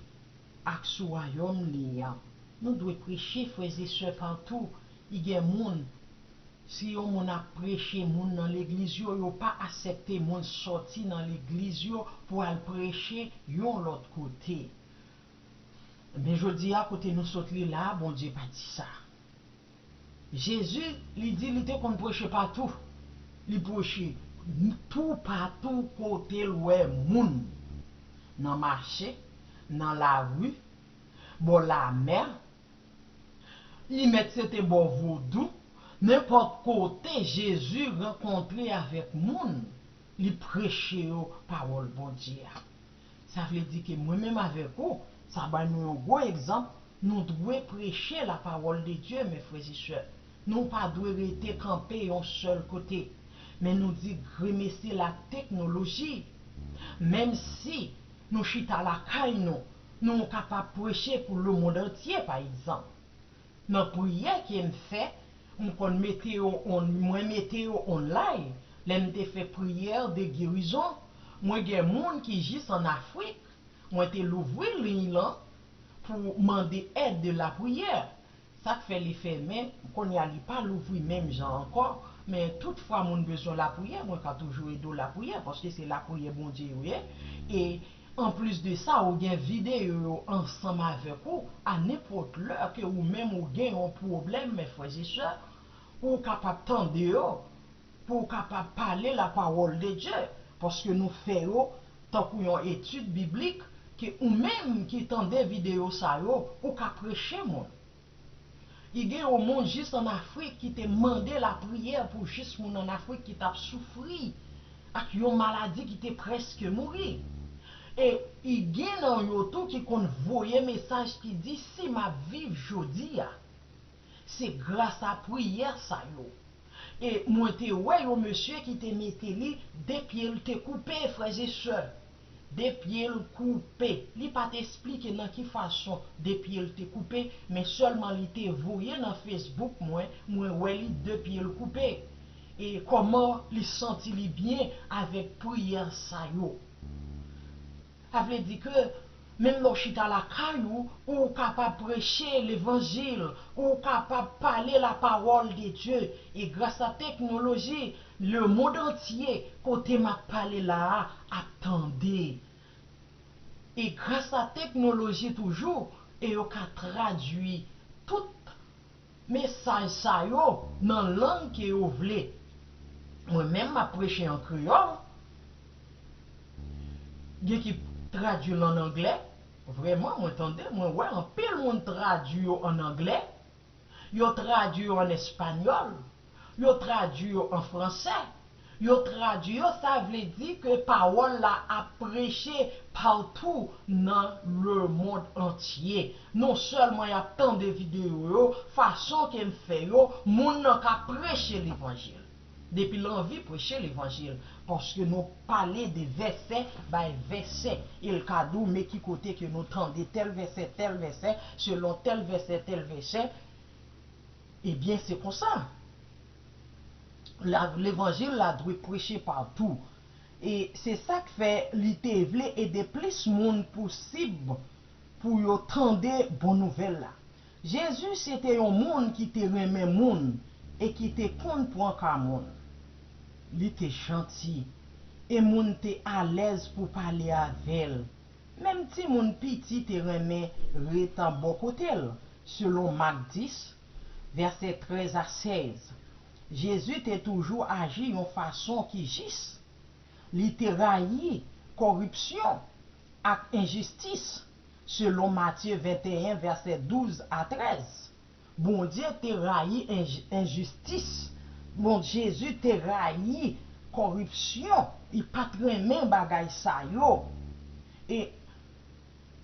ak sou Wayòm li an. Nou dwe preche, frè e sè, patou. I gen moun, si yon moun ap preche moun nan legliz yo, yo pa aksepte moun sòti nan legliz yo pou al preche yon lòt kote. Men jodi a, kote nou sot li la a, Bondye pa di sa. Jezi, li di li te konn preche patou. Li preche toupatou kote l wè moun. Nan mache, nan lari, bò lamè, li mèt se te bò vodou, nenpòt kote Jezi rankontre avèk moun, li preche yo pawòl Bondye a. Sa vle di ke mwen menm avèk ou, sa bay nou yon gwo egzanp, nou dwe preche la parole de Dieu, mes frères et sœurs. Nou pa dwe rete kanpe yon sèl kote. Men nou di gremesi la teknoloji. Menm si nou chita lakay nou, nou kapab preche pou lemonn antye, pa egzanp. Nan priyè ke m fè, m konn mete yo on, mwen mete yo online. Lè m te fè priyè de gerizon, mwen gen moun ki jis an Afrik, mwen te louvri liy lan pou mande èd de lapriyè. Sa k fè li fèmen, kounye a li pa louvri menm jan ankò, men tout fwa moun bezwen lapriyè, mwen ka toujou ede w lapriyè, paske se lapriyè Bondye yo ye. E anplis de sa, ou gen videyo yo ansanm avèk ou, a nenpòt lè ke ou menm ou gen yon pwoblèm, mes frères et sœurs, ou kapab tande yo, pou w kapab pale la parole de Dieu, paske nou fè yo tankou yon etid biblik, ke ou menm ki tande videyo sa yo, ou ka preche moun. I gen yon moun jis an Afrik ki te mande lapriyè pou jis moun an Afrik ki t ap soufri ak yon maladi ki te prèske mouri. E i gen nan yo tou ki konn voye mesaj ki di, si m ap viv jodi a, se gras a priyè sa yo. E mwen te wè yon mesye ki te mete li, de pye l te koupe, frè e sè. De pye l koupe. Li pa t esplike nan ki fason de pye l te koupe, men sèlman li te voye nan Facebook mwen, mwen wè li de pye l koupe. E kòman li santi li byen avèk priyè sa yo. Sa vle di ke menm lè w chita lakay ou, ou kapab preche levanjil, ou kapab pale la parole de Dieu. E gras a teknoloji, lemonn antye kote m ap pale la a ap tande. E gras a teknoloji toujou, e yo ka tradui tout mesaj sa yo nan lang ke yo vle. Mwen menm, m ap preche an kreyòl. Gen ki tradui l an anglè. Vrèman, mwen tande, mwen wè anpil moun tradui yo an anglè. Yo tradui yo an espanyòl. Yo tradui yo an fransè. Yo tradui yo, sa vle di ke pawòl la ap preche patou nan lemonn antye. Non sèlman y ap tande videyo yo, fason ke m fè yo, moun nan ka preche levanjil. Depi l anvi preche levanjil, paske nou pale de vèsè bay vèsè, e l ka di w men ki kote ke nou tande tèl vèsè, tèl vèsè, selon tèl vèsè, tèl vèsè, Ebyen, se konsa. La, levanjil la dwe preche patou. E se sa k fè li te vle ede plis moun posib pou yo tande bon nouvèl la. Jezi se te yon moun ki te renmen moun e ki te konn pran ka moun. Li te janti e moun te alèz pou pale avè l. Menm timoun piti te renmen ret bò kote l, selon Mak dis, vèsè trèz a sèz. Jezi te toujou aji yon fason ki jis. Li te rayi kòripsyon ak enjistis, selon Matye venteyen, vèsè douz a trèz. Bondye te rayi enj- enjistis. Bon, Jezi te rayi kòripsyon. Li pa t renmen bagay sa yo. E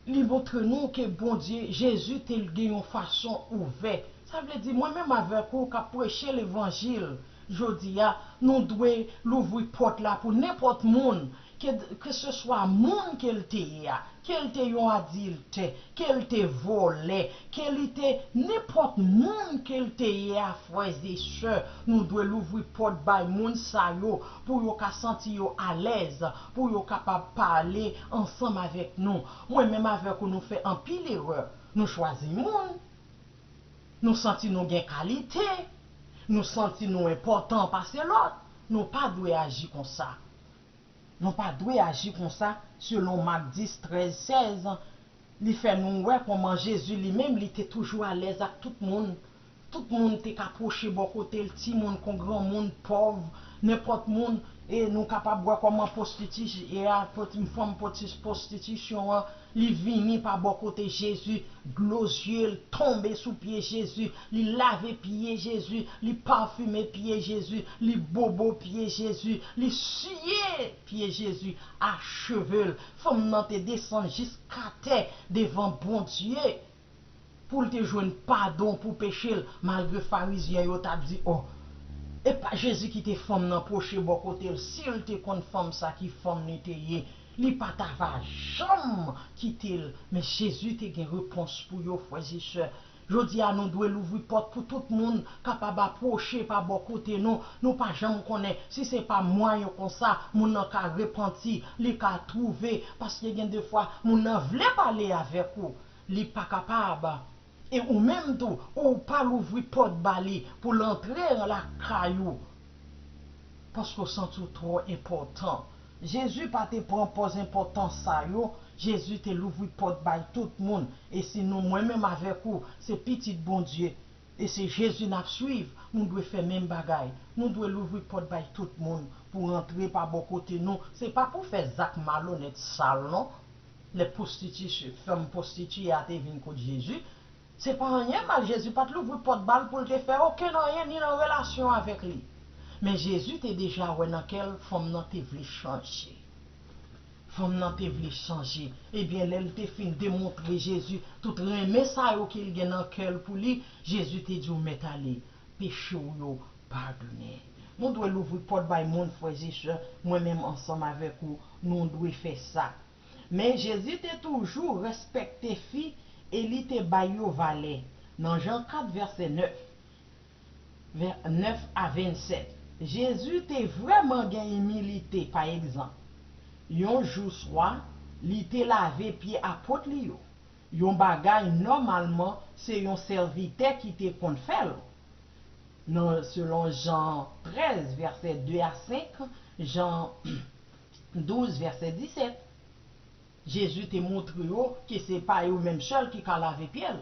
li montre nou ke Bondye, Jezi te gen yon fason ouvè. Sa vle di, mwen menm avèk ou k ap preche levanjil jodi a, nou dwe louvri pòt la pou nenpòt moun, ke, keseswa moun ke l te ye a, ke l te yon adiltè, ke l te vòlè, ke li te nenpòt moun ke l te ye a, frè e sè, nou dwe louvri pòt bay moun sa yo pou yo ka santi yo alèz, pou yo kapab pale ansanm avèk nou. Mwen menm avèk ou, nou fè anpil erè. Nou chwazi moun, nou santi nou gen kalite, nou santi nou enpòtan pase lòt. Nou pa dwe aji konsa. Nou pa dwe aji konsa, selon Mak dis, trèz, sèz. Li fè nou wè kòman Jezi li menm, li te toujou alèz ak tout moun. Tout moun te ka pwoche bò kote l, timoun kon granmoun, pòv, nenpòt moun. E nou kapab wè kòman pwostiti-, e a, pwoti-, fanm pwoti-, pwostitisyon an, li vini pa bò kote Jezi, dlo zye l tonbe sou pye Jezi, li lave pye Jezi, li pafime pye Jezi, li bobo pye Jezi, li siye pye Jezi a cheve l. Fanm nan te desann jiskatè devan Bondye pou l te jwenn padon pou peche l, malgre Farizyen yo t ap di, o, e pa Jezi ki te fanm nan pwoche bò kote l, si l te konn fanm sa ki fanm li te ye, li pa t ava janm kite l. Men Jezi te gen repons pou yo, frè e sè. Jodi a, nou dwe louvri pòt pou tout moun kapab apwoche pa bò kote nou. Nou pa janm konnen si se pa mwayen konsa moun nan ka repanti, li ka twouve, paske gen de fwa moun nan vle pale avèk ou, li pa kapab. E ou menm tou, ou pa louvri pòt ba li pou l antre lakay ou, paske w santi w twò enpòtan. Jezi pa te pran pòz enpòtan sa yo. Jezi te louvri pòt bay tout moun. E si nou, mwen menm avèk ou, se pitit Bondye, e se Jezi n ap swiv, nou dwe fè menm bagay. Nou dwe louvri pòt bay tout moun pou rantre pa bò kote nou. Se pa pou fè zak malonèt, sal, non. Lè pwostiti-, fanm pwostitiye a te vin kot Jezi, se pa anyen mal, Jezi pa t louvri pòt ba l pou l te fè okenn anyen ni nan relasyon avèk li. Men Jezi te deja wè nan kè l fanm nan te vle chanje. Fanm nan te vle chanje. Ebyen, lè l te fin demontre Jezi tout renmen sa yo ke l gen nan kè l pou li, Jezi te di w, mèt ale, peche w yo padonnen. Nou dwe louvri pòt bay moun, frè e sè, mwen menm ansanm avèk ou, nou dwe fè sa. Men Jezi te toujou respekte fi e li te bay yo valè. Nan Jan kat, vèsè nèf, vè-, nèf a vennsèt, Jezi te vrèman gen imilite. Pa egzanp, yon jou swa, li te lave pye apot li yo, yon bagay nòmalman se yon sèvitè ki te konn fè l. Nan, selon Jan trèz, vèsè de a senk, Jan douz, vèsè disèt. Jezi te montre yo ke se pa yo menm sèl ki ka lave pye l.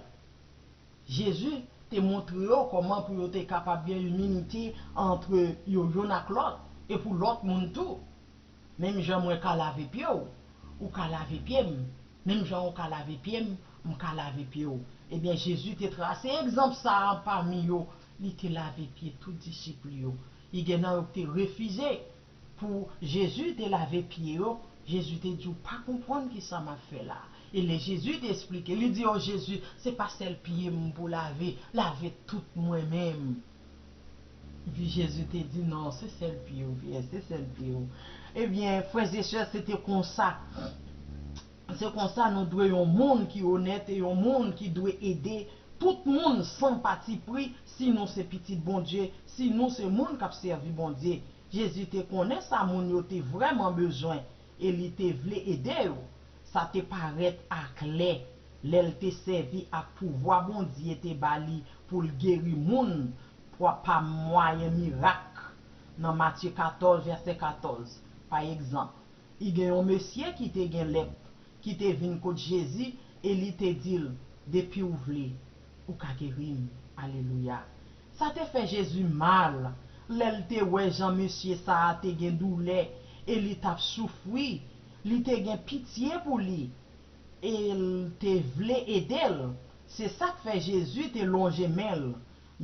Jezi te montre yo kòman pou yo te kapab gen imilite ant yo youn ak lòt, e pou lòt moun tou. Menm jan mwen ka lave pye w, ou ka lave pye m. Menm jan ou ka lave pye m, m ka lave pye w. Ebyen, Jezi te trase egzanp sa a pami yo. Li te lave pye tout disip li yo. E gen nan yo ki te refize pou Jezi te lave pye yo. Jezi te di, "W pa konprann ki sa m ap fè la a." E lè Jezi te esplike, li di, "O Jezi, se pa sèl pye m pou lave, lave tout mwen menm." Epi Jezi te di, "Non, se sèl pye w, pyès, se sèl pye w." Ebyen, frè e sè, se te konsa. Se konsa nou dwe yon moun ki onèt e yon moun ki dwe ede Tout moun san patipri, si nou se pitit Bondye, si nou se moun k ap sèvi Bondye. Jezi te konnen sa moun yo te vrèman bezwen e li te vle ede yo. Sa te parèt aklè lè l te sèvi ak pouvwa Bondye te ba li pou l geri moun pa mwayen mirak. Nan Matye katòz, vèsè katòz, pa egzanp, I gen yon mesye ki te gen lèp ki te vin kot Jezi e li te di l, depi w vle, ou ka geri m. Alelouya. Sa te fè Jezi mal lè l te wè jan mesye sa a te gen doulè e li t ap soufri. Li te gen pitye pou li e l te vle ede l. Se sa k fè Jezi te lonje men l,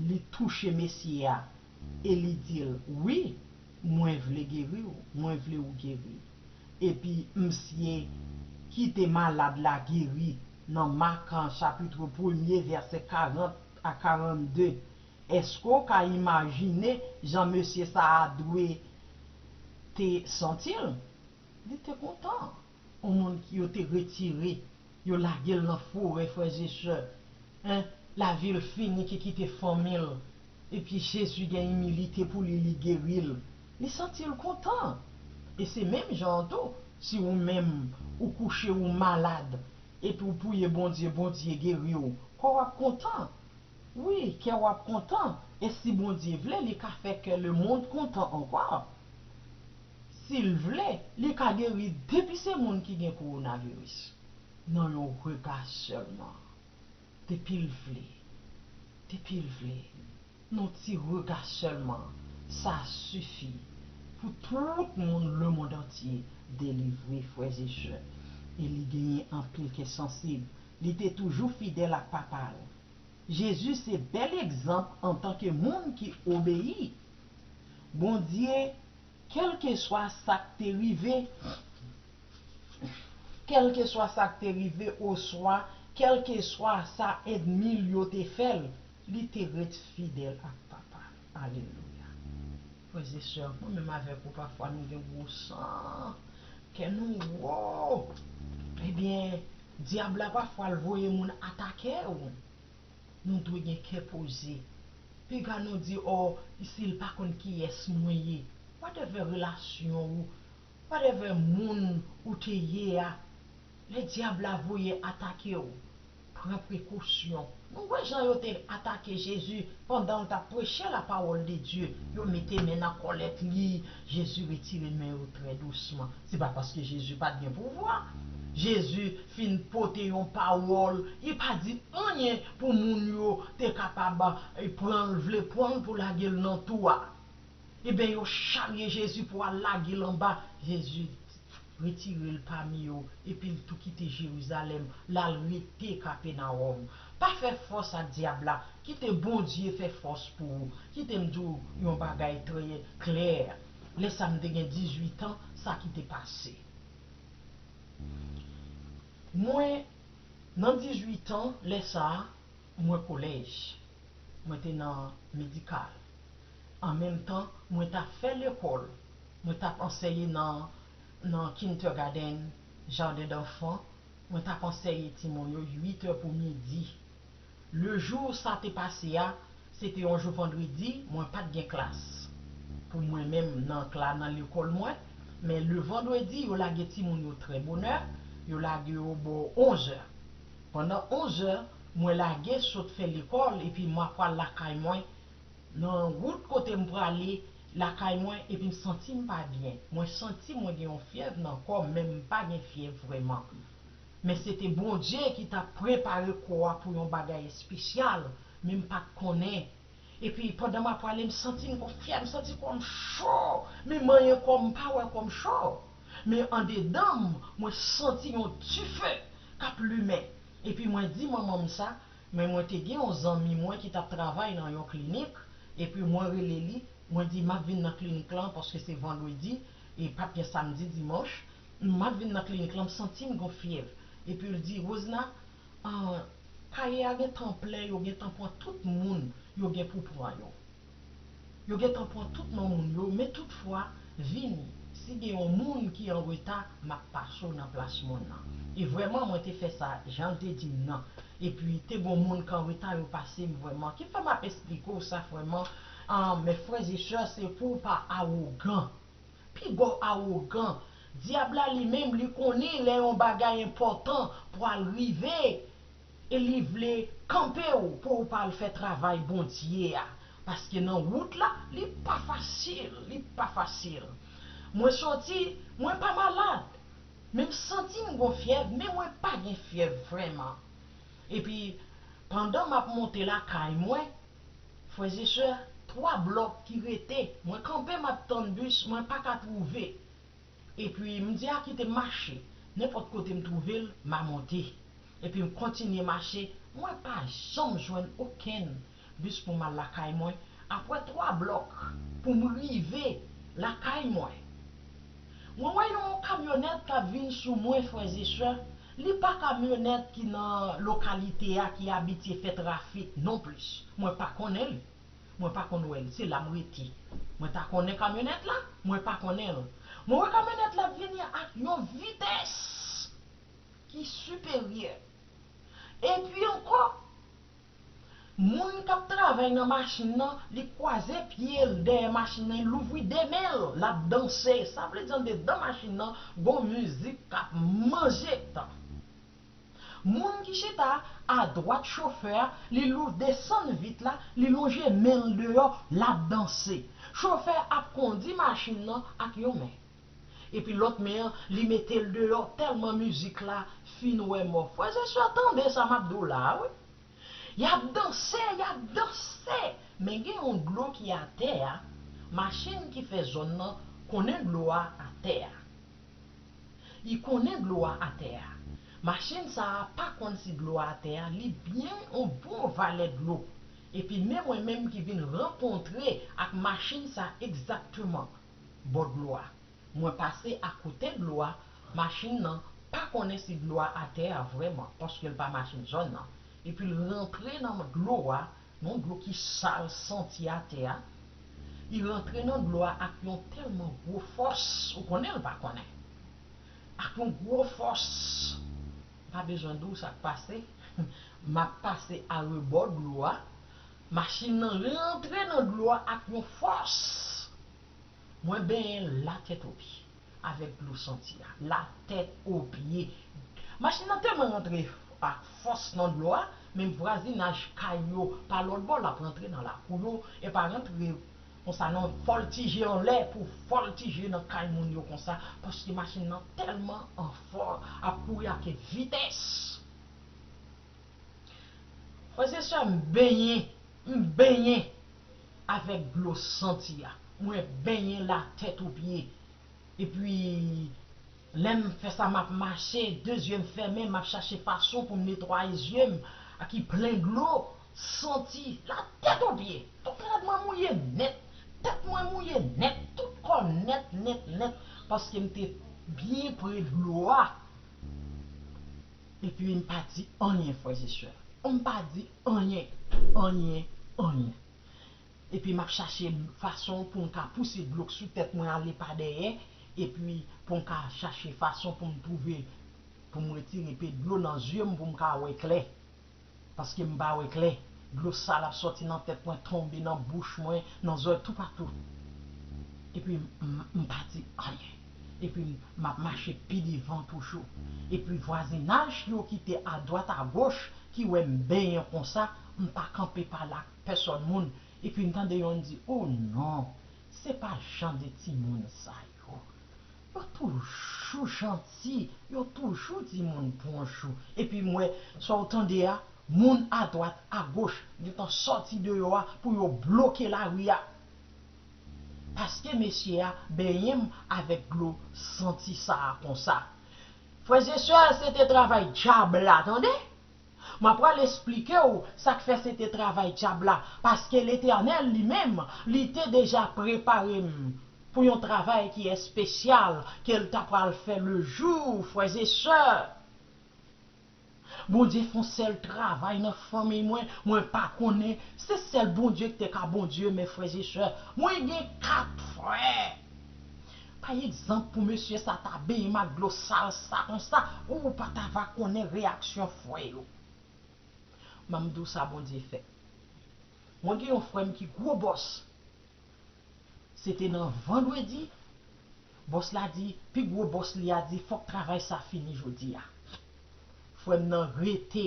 li touche mesye a e li di l, wi, mwen vle geri w, mwen vle w geri. Epi misye ki te malad la geri nan Mak chapit premye vèsè karant a karannde. Èske w ka imajine jan mesye sa a dwe te santi l? Li te kontan. Yon moun ki yo te retire, yo lage l nan forè, frè e sè. Hein? Lavi l fini, ki kite fanmi l. Epi Jezi gen imilite pou li, li geri l. Li santi l kontan. E se menm jan an tou, si ou menm, ou kouche, ou malad, epi ou priye Bondye, Bondye geri w, kò w ap kontan. Wi, kè w ap kontan. E si Bondye vle, li ka fè kè lemonn kontan ankò. Si l vle, li ka geri depi se moun ki gen kowonaviris. Nan yon rega sèlman. Depi l vle. Depi l vle. Nan ti rega sèlman. Sa sifi pou tout moun lemonn antye delivre, frè e sè. E li genyen anpil kè sansib. Li te toujou fidèl ak papa l. Jezi se bèl egzanp antanke moun ki obeyi. Bondye, kèlkeswa sa k te rive, kèlkeswa sa k te rive, oswa kèlkeswa sa ènmi l yo te fè l, li te ret fidèl ak Papa l. Alelouya. Frè e sè, mwen menm avèk ou, pafwa nou gen gwo san, kè nou wo. Ebyen, dyab la, pafwa, l voye moun atake w. Nou dwe gen kè poze. Piga nou di, o, si l pa konn kiyès mwen ye. Whatever relasyon ou, whatever moun ou te ye a, lè dyab la voye atake w, pran prekosyon. Nou wè jan yo te atake Jezi pandan l t ap preche la parole de Dieu. Yo mete men nan kòlèt li. Jezi retire men yo trè dousman. Se pa paske Jezi pa t gen pouvwa. Jezi fin pote yon pawòl, li pa di anyen pou moun yo te kapab, eh, pran l, vle pran l pou lage l nan tou a. Ebyen, yo charye Jezi pou al lage l anba. Jezi retire l pami yo, epi l tou kite Jerizalèm, l al rete Kapenawòm. Pa fè fòs ak dyab la, kite Bondye fè fòs pou ou. Kite m di w yon bagay trè klè. Lè sa a m te gen dizuit an, sa ki te pase. Mwen, nan dizuit an, lè sa a, mwen kolèj. Mwen te nan medikal. An menm tan, mwen t ap fè lekòl. Mwen t ap anseye nan, nan kindergarten, jaden danfan. Mwen t ap anseye timoun yo uit è pou midi. Le jou sa te pase a, se te yon jou vandredi, mwen pa t gen klas. Pou mwen menm nan kla-, nan lekòl mwen, men le vandredi, yo lage timoun yo trè bonè, yo lage yo bò onz è. Pandan onz è, mwen lage sot fè lekòl, epi m ap pral lakay mwen. Nan wout kote m prale lakay mwen, epi m santi m pa byen. Mwen santi mwen gen yon fyèv nan kò m, men m pa gen fyèv vrèman. Men se te Bondye ki t ap prepare kò a pou yon bagay espesyal, men m pa t konnen. Epi pandan m ap prale, m santi m gon fyèv, m santi kò m cho. Men manyen kò m, m pa wè kò m cho. Men andedan m, mwen santi yon dife k ap limen. Epi mwen di manman m sa, men mwen te gen yon zanmi mwen ki t ap travay nan yon klinik, epi mwen rele li, mwen di, "M ap vin nan klinik lan paske se vandredi, e p ap gen samdi, dimanch. M ap vin nan klinik lan, m santi m gon fyèv." Epi l di, "Rosna, ah, kaye a gentan plen, yo gentan pran tout moun yo gen pou pran yo. Yo gentan pran tout non moun yo, men toutfwa, vini. Si gen yon moun ki an reta, m ap pase w nan plas moun nan." E vrèman, mwen te fè sa, jan l te di m nan. Epi, te gon moun k anreta yo pase m vrèman. Ki fè m ap esplike w sa vrèman? Ah, men frè e sè, se pou w pa awogan. Piga w awogan. Dyab la li menm, li konnen lè yon bagay enpòtan pral rive, e li vle kanpe w pou w pa al fè travay Bondye a. Paske nan wout la, li pa fasil, li pa fasil. Mwen soti, mwen pa malad. Men m santi m gon fyèv, men mwen pa gen fyèv vrèman. Epi, pandan m ap monte lakay mwen, frè e sè, twa blòk ki rete, mwen kanpe, m ap tann bis, mwen pa ka twouve. Epi, m di a kite m mache. Nenpòt kote m twouve l, m a monte. Epi, m kontinye mache, mwen pa janm jwenn okenn bis pou m al lakay mwen. Apre twa blòk pou m rive lakay mwen, mwen wè yon kamyonèt k ap vin sou mwen, frè e sè. Li pa kamyonèt ki nan lokalite a ki abitye fè trafik nonplis. Mwen pa konnen li. Mwen pa konn wè l. Se la m rete. Mwen ta konnen kamyonèt la, mwen pa konnen l. Mwen wè kamyonèt la ap vini ak yon vitès ki siperyè. Epi ankò, moun k ap travay nan machin nan, li kwaze pye l dèyè machin nan, l louvri de men l, l ap danse. Sa vle di andedan machin nan, gon mizik k ap manje tan. Moun ki chita adwat chofè a, li lou desann vit la, li lonje men l deyò, l ap danse. Chofè ap kondi machin nan ak yon men. Epi lòt men an, li mete l deyò tèlman mizik la fin wè mò. Frè e sè, tande sa m ap di w la a, wi. Y ap danse, y ap danse. Men gen yon dlo ki atè a. Machin ki fè zòn nan konnen dlo a atè a. Li konnen dlo a atè a. Machin sa a pa konn si dlo a atè a, li byen yon bon valè dlo. Epi men mwen menm ki vin rankontre ak machin sa egzakteman bò dlo a. Mwen pase akote dlo a, machin nan pa konnen si dlo a atè a vrèman, paske l pa machin zòn nan. Epi l rantre nan dlo a, yon dlo ki sal, santi atè a. Li rantre nan dlo a ak yon tèlman gwo fòs, ou konnen l pa konnen. Ak yon gwo fòs. Pa bezwen di w sa k pase. M ap pase arebò dlo a. Machin nan rantre nan dlo a ak yon fòs. Mwen benyen latèt o pye avèk dlo santi a. Latèt o pye. Machin nan tèlman rantre ak fòs nan dlo a, menm vwazinaj kay yo pa lòt bò, l ap rantre nan lakou yo, e pa rantre konsa non, fòltije anlè pou fòltije nan kay moun yo konsa, paske machin nan tèlman anfò, ap kouri ak vitès. Frè e sè, m benyen, m benyen avèk dlo santi a. Mwen benyen latèt o pye. Epi, lè m fè sa, m ap mache, de zye m fèmen, m ap chache fason pou m netwaye zye m, a ki plen dlo, santi, latèt o pye. Tout rad mwen mouye nèt, tèt mwen mouye nèt, tout kò nèt, nèt, nèt, paske m te byen pre dlo a. Epi m pa di anyen, frè e sè. M pa di anyen, anyen, anyen. Epi m ap chache fason pou m ka pouse dlo k sou tèt mwen ale pa dèyè. Epi pou m ka chache fason pou m twouve, pou m retire pe dlo nan zye m pou m ka wè klè. Paske m pa wè klè. Dlo sal ap sòti nan tèt mwen, tonbe nan bouch mwen, nan zòrèy, toupatou. Epi m, m, m pa di anyen. Epi m, m ap mache pi devan toujou. Epi vwazinaj yo ki te adwat agoch, ki wè m benyen konsa, m pa kanpe pale ak pèsòn moun. Epi m tande yonn di, "O non, se pa jan de timoun sa yo." Yo toujou janti, yo toujou di moun bonjou. Epi m wè, sa w tande a, moun adwat, agoch, gentan sòti deyò a pou yo bloke lari a. Paske mesye a benyen m avèk dlo santi sa a konsa. Frè e sè, se te travay dyab la, tande! M ap pral esplike w sa k fè se te travay dyab la, paske Letènèl li menm, li te deja prepare m pou yon travay ki espesyal ke l ta pral fè le jou, frè e sè. Bondye fè yon sèl travay nan fanmi mwen, mwen pa konnen. Se sèl Bondye ki te ka Bondye, men frè e sè, mwen gen kat frè. Pa egzanp, pou mesye sa ta benyen m ak dlo sal sa konsa, ou pa ta va konnen reyaksyon frè yo. M ap di w sa Bondye fè. Mwen gen yon frè m ki gwo bòs. Se te nan vandredi, bòs la di, pi gwo bòs li a di, fòk travay sa fini jodi a. Frè m nan rete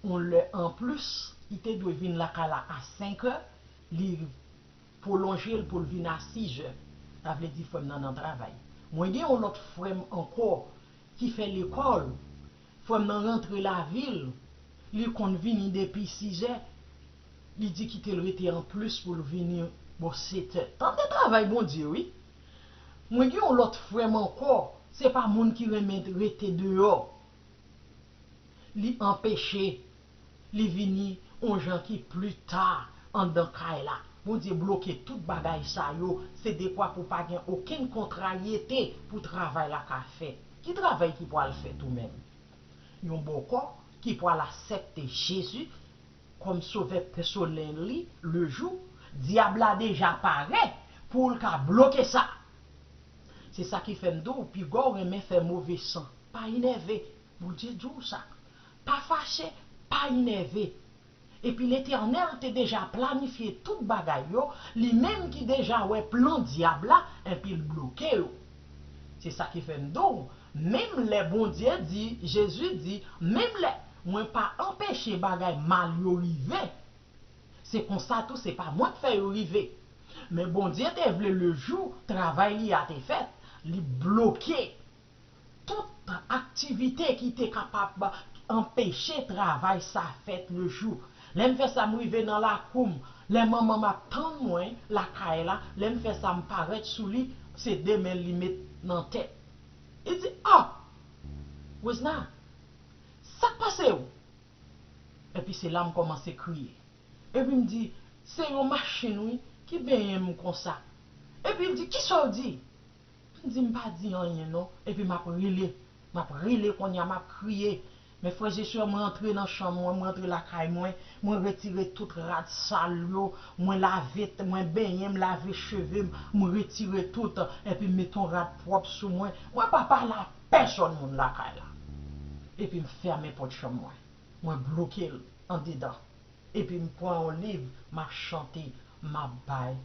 yon lè anplis, li te dwe vin lakay la a senk è, li pwolonje l pou l vin a sis è. Sa vle di frè m nan nan travay. Mwen gen yon lòt frè m ankò ki fè lekòl. Frè m nan rantre lavil, li konn vini depi sis è, li di kite l rete anplis pou l vini bò sèt è. Tande travay Bondye, wi. Mwen gen yon lòt frè m ankò, se pa moun ki renmen rete deyò. Li anpeche, li vini yon jan ki pli ta anndan kay la. Bondye bloke tout bagay sa yo, se dekwa pou pa gen okenn kontrayete pou travay la ka fèt. Ki travay ki pral fèt ou menm? Yon bòkò ki pral aksepte Jezi kòm sovè pèsonèl li, le jou, dyab la deja pare pou l ka bloke sa. Se sa ki fè m di w, piga w renmen fè move san. Pa enève. Bondye di w sa. Pa fache, pa enève. Epi Letènèl te deja planifye tout bagay yo, li menm ki deja wè plan dyab la, epi l bloke yo. Se sa ki fè m di w, menm lè Bondye di, Jezi di, menm lè mwen pa anpeche bagay mal yo rive, se konsa tou se pa mwen k fè yo rive. Men Bondye te vle le jou travay li a te fèt, li bloke tout aktivite ki te kapab anpeche travay sa fèt le jou. Lè m fè sa, m rive nan lakou m. Lè manman m ap tann mwen lakay la, lè m fè sa, m parèt sou li, se de men l li met nan tèt. Li di, "Ah! Rosna, sa k pase w?" Epi se la m kòmanse kriye. Epi m di, "Se yon machin, wi, ki benyen m konsa." Epi l di, "Kisa w di?" M di, "M pa di anyen non." Epi m ap rele. M ap rele kounye a, m ap kriye. Men frè e sè, mwen antre nan chanm mwen, mwen antre lakay mwen, mwen retire tout rad sal yo, mwen lave, mwen benyen, m lave cheve m, mwen retire tout, epi m mete yon rad pwòp sou mwen. Mwen pa pale a pèsòn moun lakay la. Epi m fèmen pòt chanm mwen. Mwen bloke l andedan. Epi m pran yon liv, m ap chante, m ap bay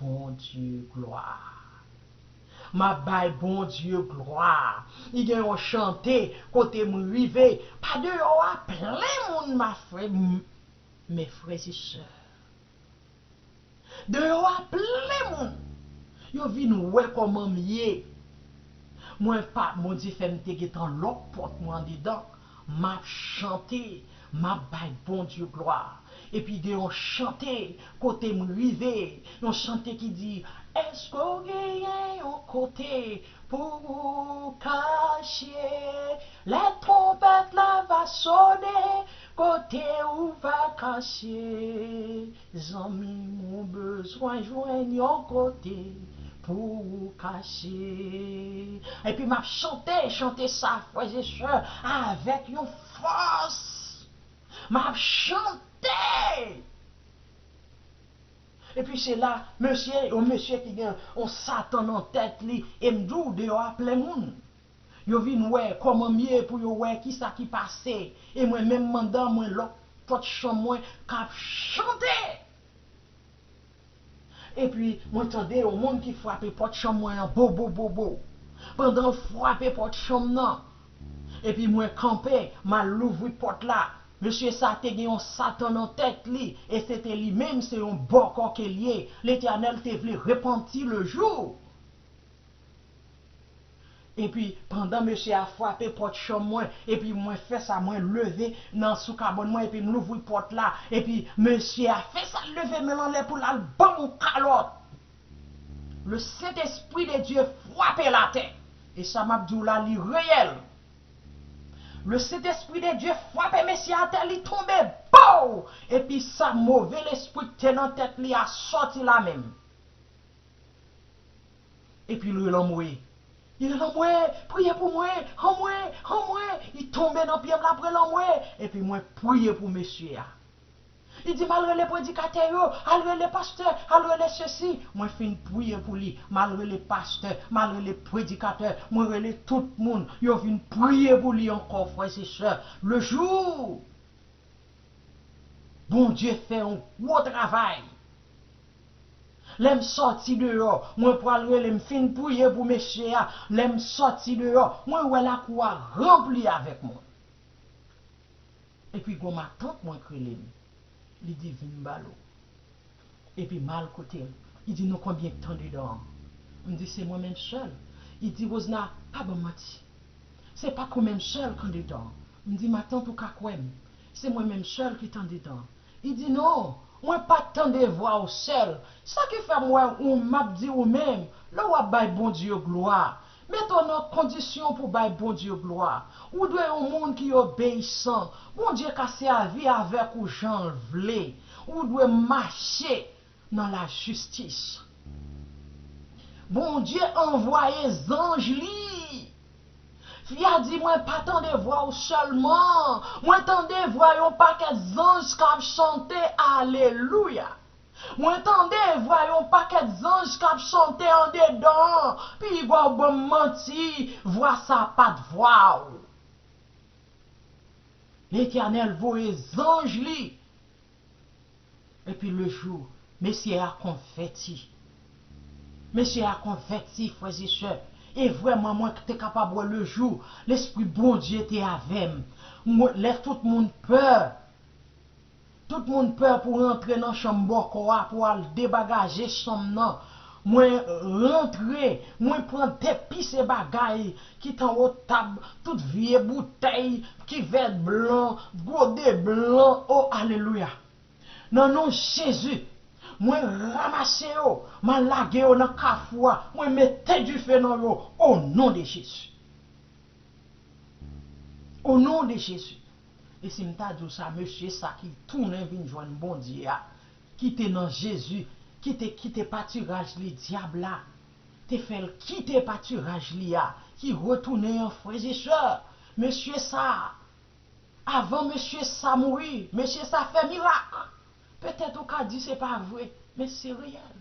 Bondye glwa. M ap bay Bondye glwa. Li gen yon chante kote m rive. Pa deyò a plen moun, ma frè, m, men frè e sè. Deyò a plen moun. Yo vin wè kòman m ye. Mwen pa, Bondye fè m te gentan lòk pòt mwen andedan. M ap chante, m ap bay Bondye glwa. Epi gen yon chante kote m rive, yon chante ki di, "Èske w genyen yon kote pou w kache? Lè twonpèt la va sone, kote w va kache?" Zanmi m, ou bezwen jwenn yon kote pou w kache. Epi m ap chante, chante sa, frè e sè, avèk yon fòs. M ap chante. Epi se la, mesye, yon mesye ki gen yon Satan nan tèt li, e m di w, deyò a plen moun. Yo vin wè kòman m ye pou yo wè kisa ki pase. E mwen menm mandan mwen lòk pòt chanm mwen k ap chante. Epi mwen tande yon moun ki frape pòt chanm mwen an bo bo bo bo. Pandan l frape pòt chanm nan, epi mwen kanpe, m al louvri pòt la. Mesye sa te gen yon Satan nan tèt li, e se te li menm, se yon bòkò ke l ye. Letènèl te vle repanti le jou. Epi, pandan mesye a frape pòt chanm mwen, epi mwen fè sa, mwen leve nan sou kabòn mwen, epi m louvri pòt la, epi mesye a fè sa, l leve men l anlè pou l al ban m yon kalòt. Le Saint-Esprit de Dieu frape l atè. E sa m ap di w la, li reyèl. Le Saint-Esprit de Dieu frape mesye a atè, li tonbe, pow! Epi sa move lespri k te nan tèt li a sòti la menm. Epi l rele anmwe. Li rele anmwe, priye pou mwen, anmwe, anmwe. Li tonbe nan pye m, l ap rele anmwe. Epi mwen priye pou mesye a. Li di m al rele predikatè yo, al rele pastè, al rele sesi. Mwen fin priye pou li, m al rele pastè, m al rele predikatè, mwen rele tout moun. Yo vin priye pou li ankò, frè e sè. Le jou Bondye fè yon gwo travay. Lè m sòti deyò, mwen pral rele, m fin priye pou mesye a. Lè m sòti deyò, mwen wè lakou a ranpli avèk moun. Epi gon matant mwen k rele m. Li di, "Vin m ba l ou." Epi m al kote l. Li di, "Nou konbyen k t andedan an?" M di, "Se mwen menm sèl." Li di, "Rosna, pa ban m manti. Se pa t ou menm sèl k andedan an." M di, "Matant, ou ka kwè m. Se mwen menm sèl ki t andedan an." Li di, "Non, mwen pa t tande vwa w sèl. Sa ki fè m wè ou, m ap di ou menm, lè w ap bay Bondye glwa, mete w nan kondisyon pou w bay Bondye glwa. Ou dwe yon moun ki obeyisan. Bondye ka sèvi avèk ou jan l vle. Ou dwe mache nan lajistis." Bondye anvwaye zanj li. Fi a di, "Mwen pa tande vwa w sèlman. Mwen tande vwa yon pakèt zanj k ap chante alelouya. Mwen tande vwa yon pakèt zanj k ap chante andedan an. Piga w ban m manti, vwa sa pa t vwa w." Letènèl voye zanj li. Epi lejou, mesye a konvèti. Mesye a konvèti, frè e sè. E vrèman, mwen te kapab wè lejou, Lespri Bondye te avè m. Mwen, lè tout moun pè, tout moun pè pou rantre nan chanm bòkò a, pou al debagaje chanm nan. Mwen rantre, mwen pran depise bagay ki t anwo tab, tout vye boutèy, kivèt blan, gode blan, o alelouya! Nan non Jezi, mwen ranmase yo, m al lage yo nan kafou a, mwen mete dife nan yo, o non de Jezi. O non de Jezi. E si m ta di w sa, mesye sa ki tounen vin jwenn Bondye a, ki te nan Jezi, ki te kite patiraj li dyab la, te fè l kite patiraj li a, ki retounen an, frè e sè. Mesye sa, avan mesye sa mouri, mesye sa fè mirak. Petèt ou ka di se pa vre, men se reyèl.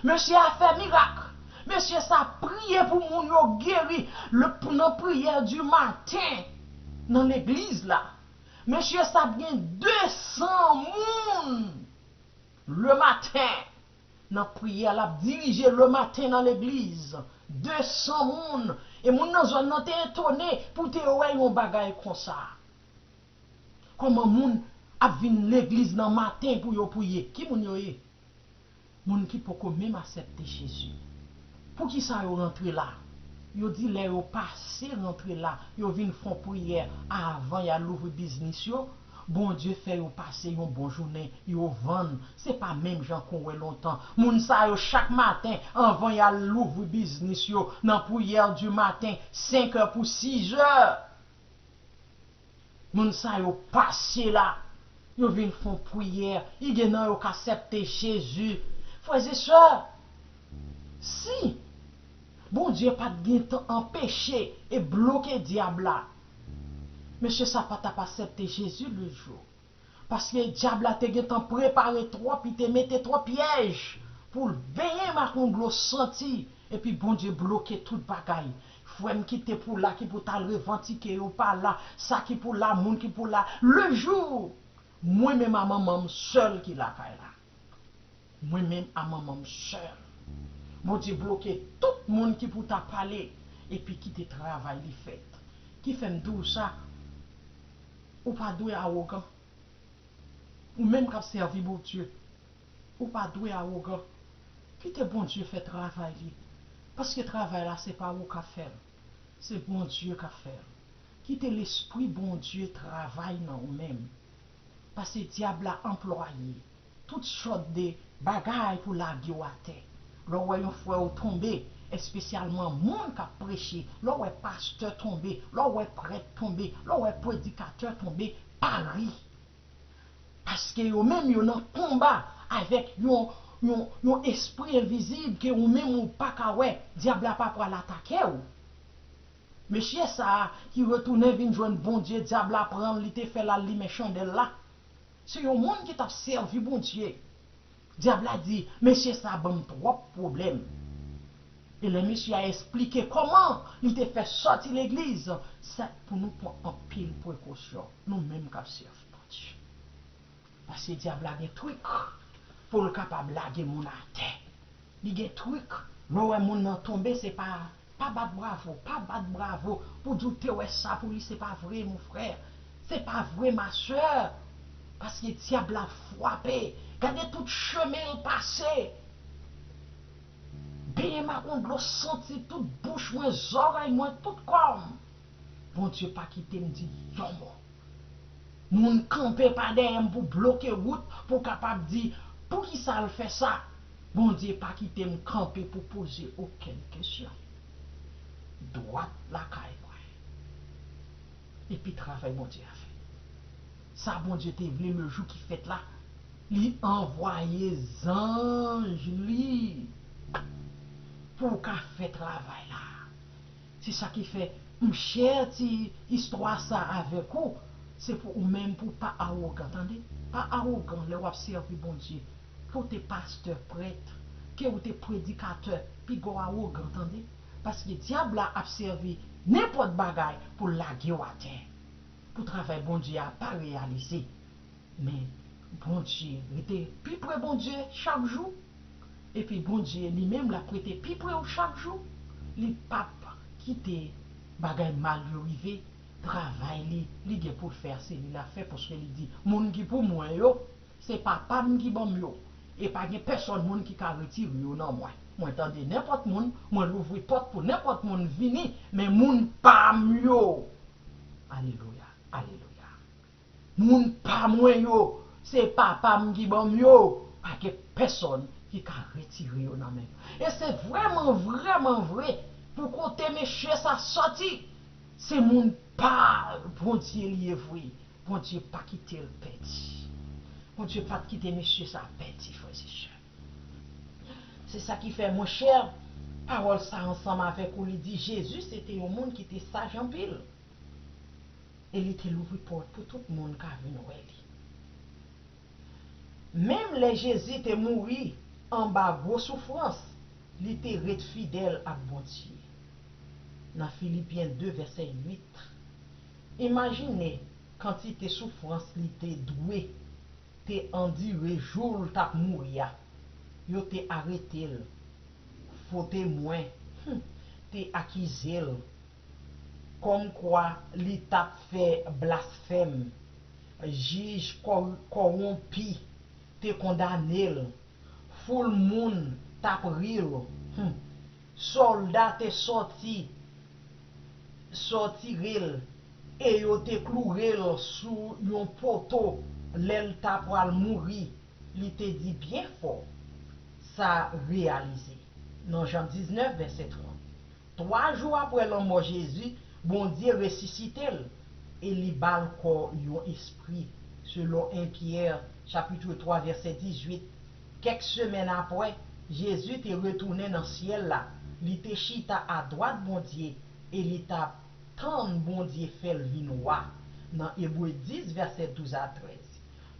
Mesye a fè mirak. Mesye sa priye pou moun yo geri le, nan priyè di maten nan legliz la. Mesye sa t gen de san moun le maten nan priyè, l ap dirije le maten nan legliz. De san moun. E moun nan zòn nan te etone pou te wè yon bagay konsa. Kòman moun ap vin legliz nan maten pou yo priye? Ki moun yo ye? Moun ki poko menm aksepte Jezi. Poukisa yo rantre la? Yo di lè yo pase rantre la, yo vin fè yon priyè avan y al louvri biznis yo, Bondye fè yo pase yon bon jounen, yo vann. Se pa menm jan kon wè lontan. Moun sa yo, chak maten, anvan y al louvri biznis yo, nan priyè di maten, senk è pou sizè, moun sa yo pase la, yo vin fè yon priyè, i gen nan yo k aksepte Jezi. Frè e sè, si Bondye pa t gentan anpeche e bloke dyab la, mesye sa pa t ap aksepte Jezi lejou. Paske dyab la te gentan prepare twòp, li te mete twòp pyèj pou l benyen m ak yon dlo santi, epi Bondye bloke tout bagay. Frè m ki te pou la, ki pou t al revandike, yo pa la, sa ki pou la, moun ki pou la. Lejou, mwen menm a manman m sèl ki lakay la. Mwen menm a manman m sèl. Bondye bloke tout moun ki pou ta pale, epi kite travay li fèt. Ki fè m di w sa, ou pa dwe awogan. Ou menm k ap sèvi Bondye, ou pa dwe awogan. Kite Bondye fè travay li. Paske travay la, se pa ou k ap fè l. Se Bondye k ap fè l. Kite Lespri Bondye travay nan ou menm. Paske dyab la anplwaye tout sòt de bagay pou lage w atè. Lè w wè yon frè w tonbe, espesyalman moun k ap preche, lè w wè pastè tonbe, lè w wè prèt tonbe, lè w wè predikatè tonbe, pa ri. Paske yo menm yo nan konba avèk yon, yon, yon espri envizib ke ou menm ou pa ka wè. Dyab la pa pral atake w. Mesye sa a ki retounen vin jwenn Bondye, dyab la pran l, li te fè l al limen chandèl la. Se yon moun ki t ap sèvi Bondye. Dyab la di, "Mesye sa a ban m twòp pwoblèm." E lè mesye a esplike kòman li te fè sòti legliz, sa pou nou pran anpil prekosyon, nou menm k ap sèvi Bondye. Paske dyab la gen trik pou l kapab lage moun atè. Li gen trik. Lè w wè moun nan tonbe, se pa, pa bat bravo, pa bat bravo pou di w te wè sa pou li, se pa vre, mon frè. Se pa vre, ma sè. Paske dyab la frape. Gade tout chemen l pase. Benyen m ak yon dlo santi tout bouch mwen, zòrèy mwen, tout kò m. Bondye pa kite m di yon mo. Moun kanpe pa dèyè m pou bloke wout, pou kapab di, poukisa l fè sa? Bondye pa kite m kanpe pou poze okenn kesyon. Dwat lakay mwen. Epi travay Bondye a fè. Sa Bondye te vle lejou ki fèt la, li anvwaye zanj li pou w ka fè travay la. Se sa ki fè m share ti istwa sa avèk ou. Se pou ou menm pou w pa awogan, tande. Pa awogan lè w ap sèvi Bondye. Ke w te pastè, prèt, ke w te predikatè, piga w awogan, tande. Paske dyab la ap sèvi nenpòt bagay pou l lage w atè, pou travay Bondye a pa reyalize. Men Bondye, rete pi pre Bondye chak jou. Epi Bondye li menm l ap rete pi pre w chak jou. Li p ap kite bagay mal yo rive. Travay li, li gen pou l fè a, se li l ap fè, paske li di, moun ki pou mwen yo, se Papa m ki ban m yo. E pa gen pèsòn moun ki ka retire yo nan mwen. Mwen tande nenpòt moun, mwen louvri pòt pou nenpòt moun vini, men moun pa m yo. Alelouya, alelouya. Moun pa mwen yo, se Papa m ki ban m yo. Pa gen pèsòn ki ka retire yo nan men m. E se vrèman, vrèman vre, pou kote mesye sa sòti, se moun pa Bondye li ye vre. Bondye pa kite l pèdi. Bondye pa t kite mesye sa pèdi, frè e sè. Se sa ki fè, monchè, pawòl sa ansanm avèk ou, li di, Jezi se te yon moun ki te saj anpil. E li te louvri pòt pou tout moun ka vin wè li. Menm lè Jezi te mouri anba gwo soufrans, li te ret fidèl ak Bondye. Nan Filipyen de, vèsè uit, imajine kantite soufrans li te dwe te andire jou l t ap mouri a. Yo te arete l. Fo temwen, hmm, te akize l kòmkwa li t ap fè blasfèm. Jij kò-, kòwonpi te kondane l. Foul moun t ap ri l. Hmm. Sòlda te sòti, sòtire l, e yo te kloure l sou yon poto lè l ta pral mouri. Li te di byen fò, sa reyalize. Nan Jan diznèf, vèsè trant. Twa jou apre lanmò Jezi, Bondye resisite l e li ba l kò yon espri, selon en Pyè, chapit twa, vèsè dizuit. Kèk semèn apre, Jezi te retounen nan syèl la. Li te chita adwat Bondye e li t ap tann Bondye fè l vin wa, nan Ebre dis, vèsè douz a trèz.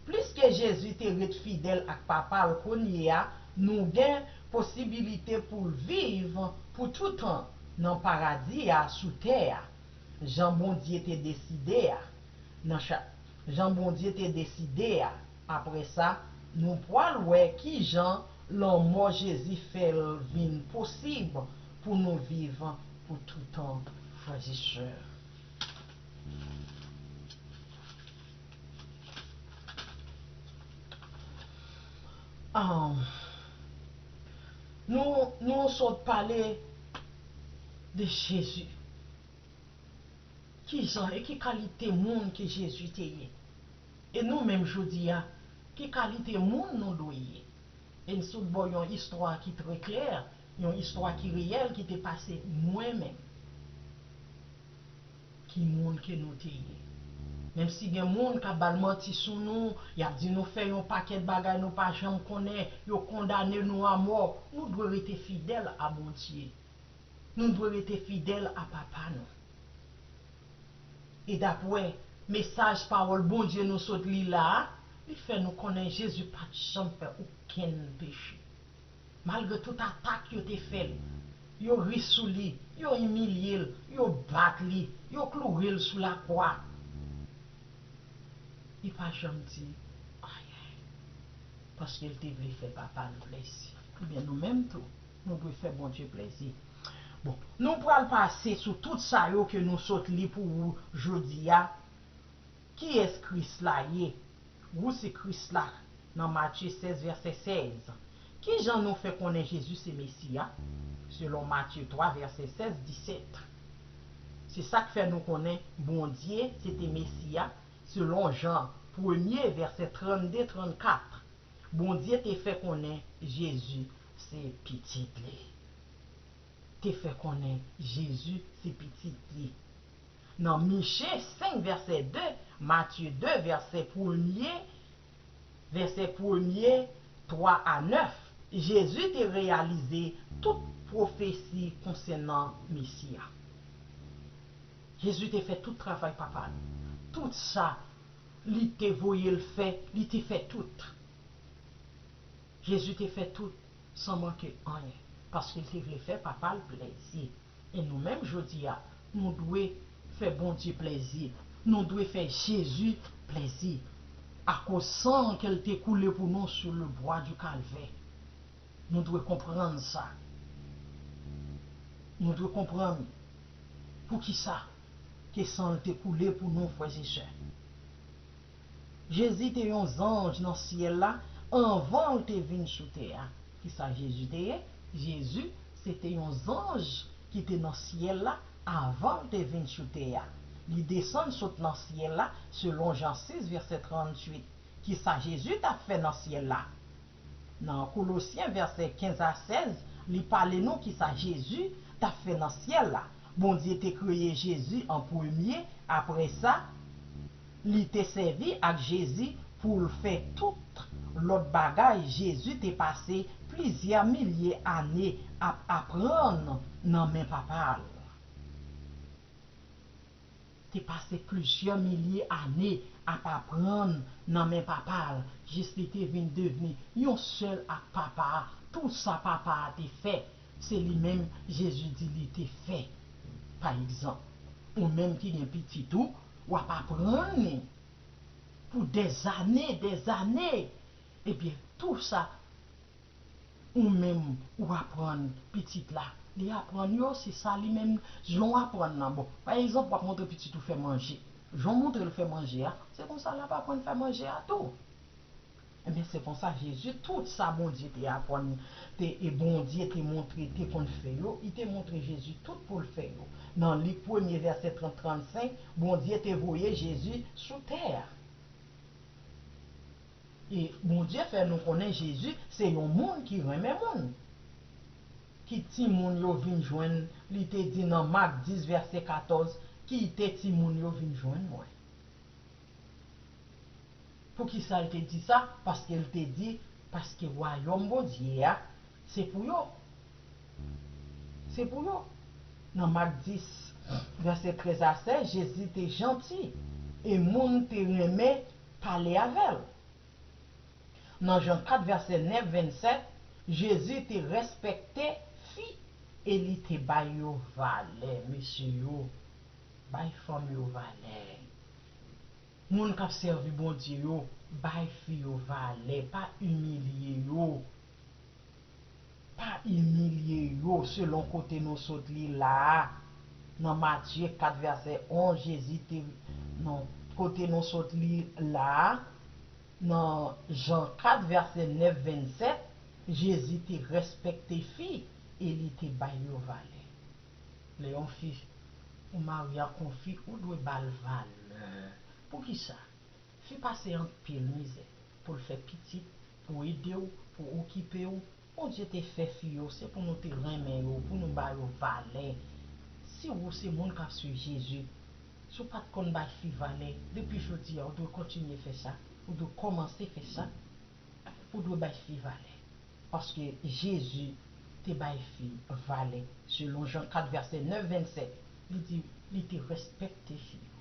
Pliske Jezi te ret fidèl ak Papa l, kounye a nou gen posibilite pou l viv pou toutan nan Paradi a sou tè a, jan Bondye te deside a. Nan cha-, jan Bondye te deside a. Apre sa, nou pral wè kijan lanmò Jezi fè l vin posib pou nou viv pou toutan, frè e sè. Ah, nou, nou sot pale de Jezi. Kijan e ki kalite moun ke Jezi te ye? E nou menm jodi a, ki kalite moun nou dwe ye? E n sot ba w yon istwa ki trè klè, yon istwa ki reyèl ki te pase mwen menm. Ki moun ke nou te ye? Menm si gen moun k ap ba l manti sou nou, y ap di nou fè yon pakèt bagay nou pa janm konnen, yo kondane nou amò, nou dwe rete fidèl a Bondye. Nou dwe rete fidèl a Papa nou. E dapre mesaj pawòl Bondye nou sot li la a, li fè nou konnen Jezi pa t janm fè okenn peche. Malgre tout atak yo te fè l, yo ri sou li, yo imilye l, yo bat li, yo kloure l sou lakwa, li pa janm di anyen. Paske l te vle fè Papa l plèzi. Ebyen, nou menm tou, nou dwe fè Bondye plèzi. Bon, nou pral pase sou tout sa yo ke nou sot li pou ou jodi a. Kiyès Kris la ye? Ou se Kris la, nan Matye sèz, vèsè sèz. Ki jan nou fè konnen Jezi se Mesi a? Selon Matye twa, vèsè sèz, disèt. Se sa k fè nou konnen Bondye se te Mesi a, selon Jan premye, vèsè trannde, trannkat. Bondye te fè konnen Jezi se Pitit li. Te fè konnen Jezi se Pitit li. Nan Miche senk, vèsè de, Matye de, vèsè premye, vèsè premye, twa a nèf, Jezi te reyalize tout pwofesi konsènan Mesi a. Jezi te fè tout travay Papa l. Tout sa li te voye l fè, li te fè tout. Jezi te fè tout san manke anyen, paske l te vle fè Papa l plèzi. E nou menm jodi a, nou dwe fè Bondye plèzi. Nou dwe fè Jezi plèzi. Akoz san ke l te koule pou nou sou le bwa di Kalvè. Nou dwe konprann sa. Nou dwe konprann poukisa ke san l te koule pou nou, frè e sè. Jezi te yon zanj nan syèl la anvan l te vin sou tè a. Kisa Jezi te ye? Jezi se te yon zanj ki te nan syèl la avan l te vin sou tè a. Li desann sot nan syèl la, selon Jan sis, vèsè tranntuit. Kisa Jezi t ap fè nan syèl la? Nan Kolosyen vèsè kenz a sèz, li pale nou kisa Jezi t ap fè nan syèl la. Bondye te kreye Jezi an premye, apre sa, li te sèvi ak Jezi pou l fè tout lòt bagay. Jezi te pase plizyè milye ane ap aprann nan men Papa l. Te pase plizyè milye ane ap aprann nan men Papa l, jis li te vin devni yon sèl ak Papa a. Tou sa Papa a te fè, se li menm Jezi di li te fè. Pa egzanp, ou menm ki gen pitit ou, w ap aprann li pou dèzane, dèzane. Ebyen, tou sa ou menm ou aprann pitit la, li aprann yo, se sa li menm, jan w aprann nan. Bon, pa egzanp, w ap montre pitit ou fè manje. Jan w montre l fè manje a, se konsa l ap aprann fè manje a tou. Ebyen, se konsa Jezi, tout sa Bondye te aprann, te, e Bondye te montre, te konn fè yo, li te montre Jezi tout pou l fè yo. Nan Lik premye, vèsè trant, trannsenk, Bondye te voye Jezi sou tè a. E Bondye fè nou konnen Jezi se yon moun ki renmen moun. Kite timoun yo vin jwenn, li te di nan Mak dis, vèsè katòz, kite timoun yo vin jwenn mwen. Poukisa l te di sa? Paske l te di, paske wayòm Bondye a, se pou yo. Se pou yo. Nan Mak dis, vèsè trèz a sèz, Jezi te janti e moun te renmen pale avè l. Nan Jan kat, vèsè nèf, vennsèt, Jezi te respekte fi e li te bay yo valè, mesye yo. Bay fanm yo valè. Moun k ap sèvi Bondye yo, bay fi yo valè, pa imilye yo. Pa imilye yo selon kote nou sot li la a. Nan Matye kat vèsè onz, Jezi te, non, kote nou sot li la a, nan Jan kat vèsè nèf, vennsèt, Jezi te respekte fi e li te bay yo valè. Lè yon fi, ou marye ak yon fi, ou dwe ba l valè. Poukisa? Fi pase anpil mizè pou l fè pitit, pou ede w, pou okipe w. Bondye te fè fi yo, se pou nou te renmen yo, pou nou ba yo valè. Si ou se moun k ap swiv Jezi, si w pa t konn bay fi valè, depi jodi a, ou dwe kontinye fè sa, ou dwe kòmanse fè sa, ou dwe bay fi valè. Paske Jezi te bay fi valè. Selon Jan kat vèsè nèf, vennsèt, li di li te respekte fi yo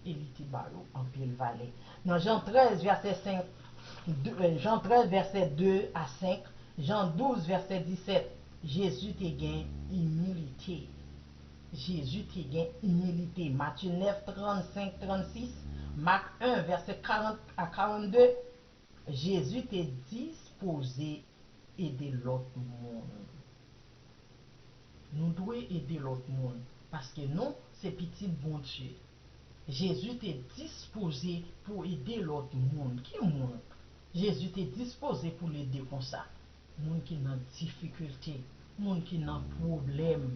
e li te ba yo anpil valè. Nan Jan trèz, vèsè senk, de, euh, Jan trèz, vèsè de a senk, Jan douz, vèsè disèt, Jezi te gen imilite. Jezi te gen imilite. Matye nèf, trannsenk, trannsis, Mak en, vèsè karant a karannde, Jezi te dispoze ede lòt moun. Nou dwe ede lòt moun, paske nou se pitit Bondye. Jezi te dispoze pou ede lòt moun. Ki moun Jezi te dispoze pou l ede konsa? Moun ki nan difikilte, moun ki nan pwoblèm.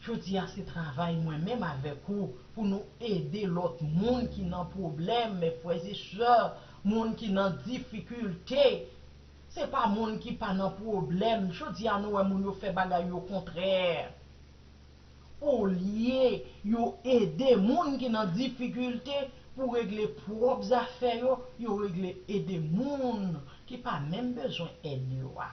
Jodi a se travay mwen menm avèk ou pou nou ede lòt moun ki nan pwoblèm, mes frères et sœurs, moun ki nan difikilte. Se pa moun ki pa nan pwoblèm. Jodi a nou wè moun yo fè bagay yo kontrè. Olye yo ede moun ki nan difikilte pou regle pwòp zafè yo, yo regle ede moun ki pa menm bezwen èd yo a.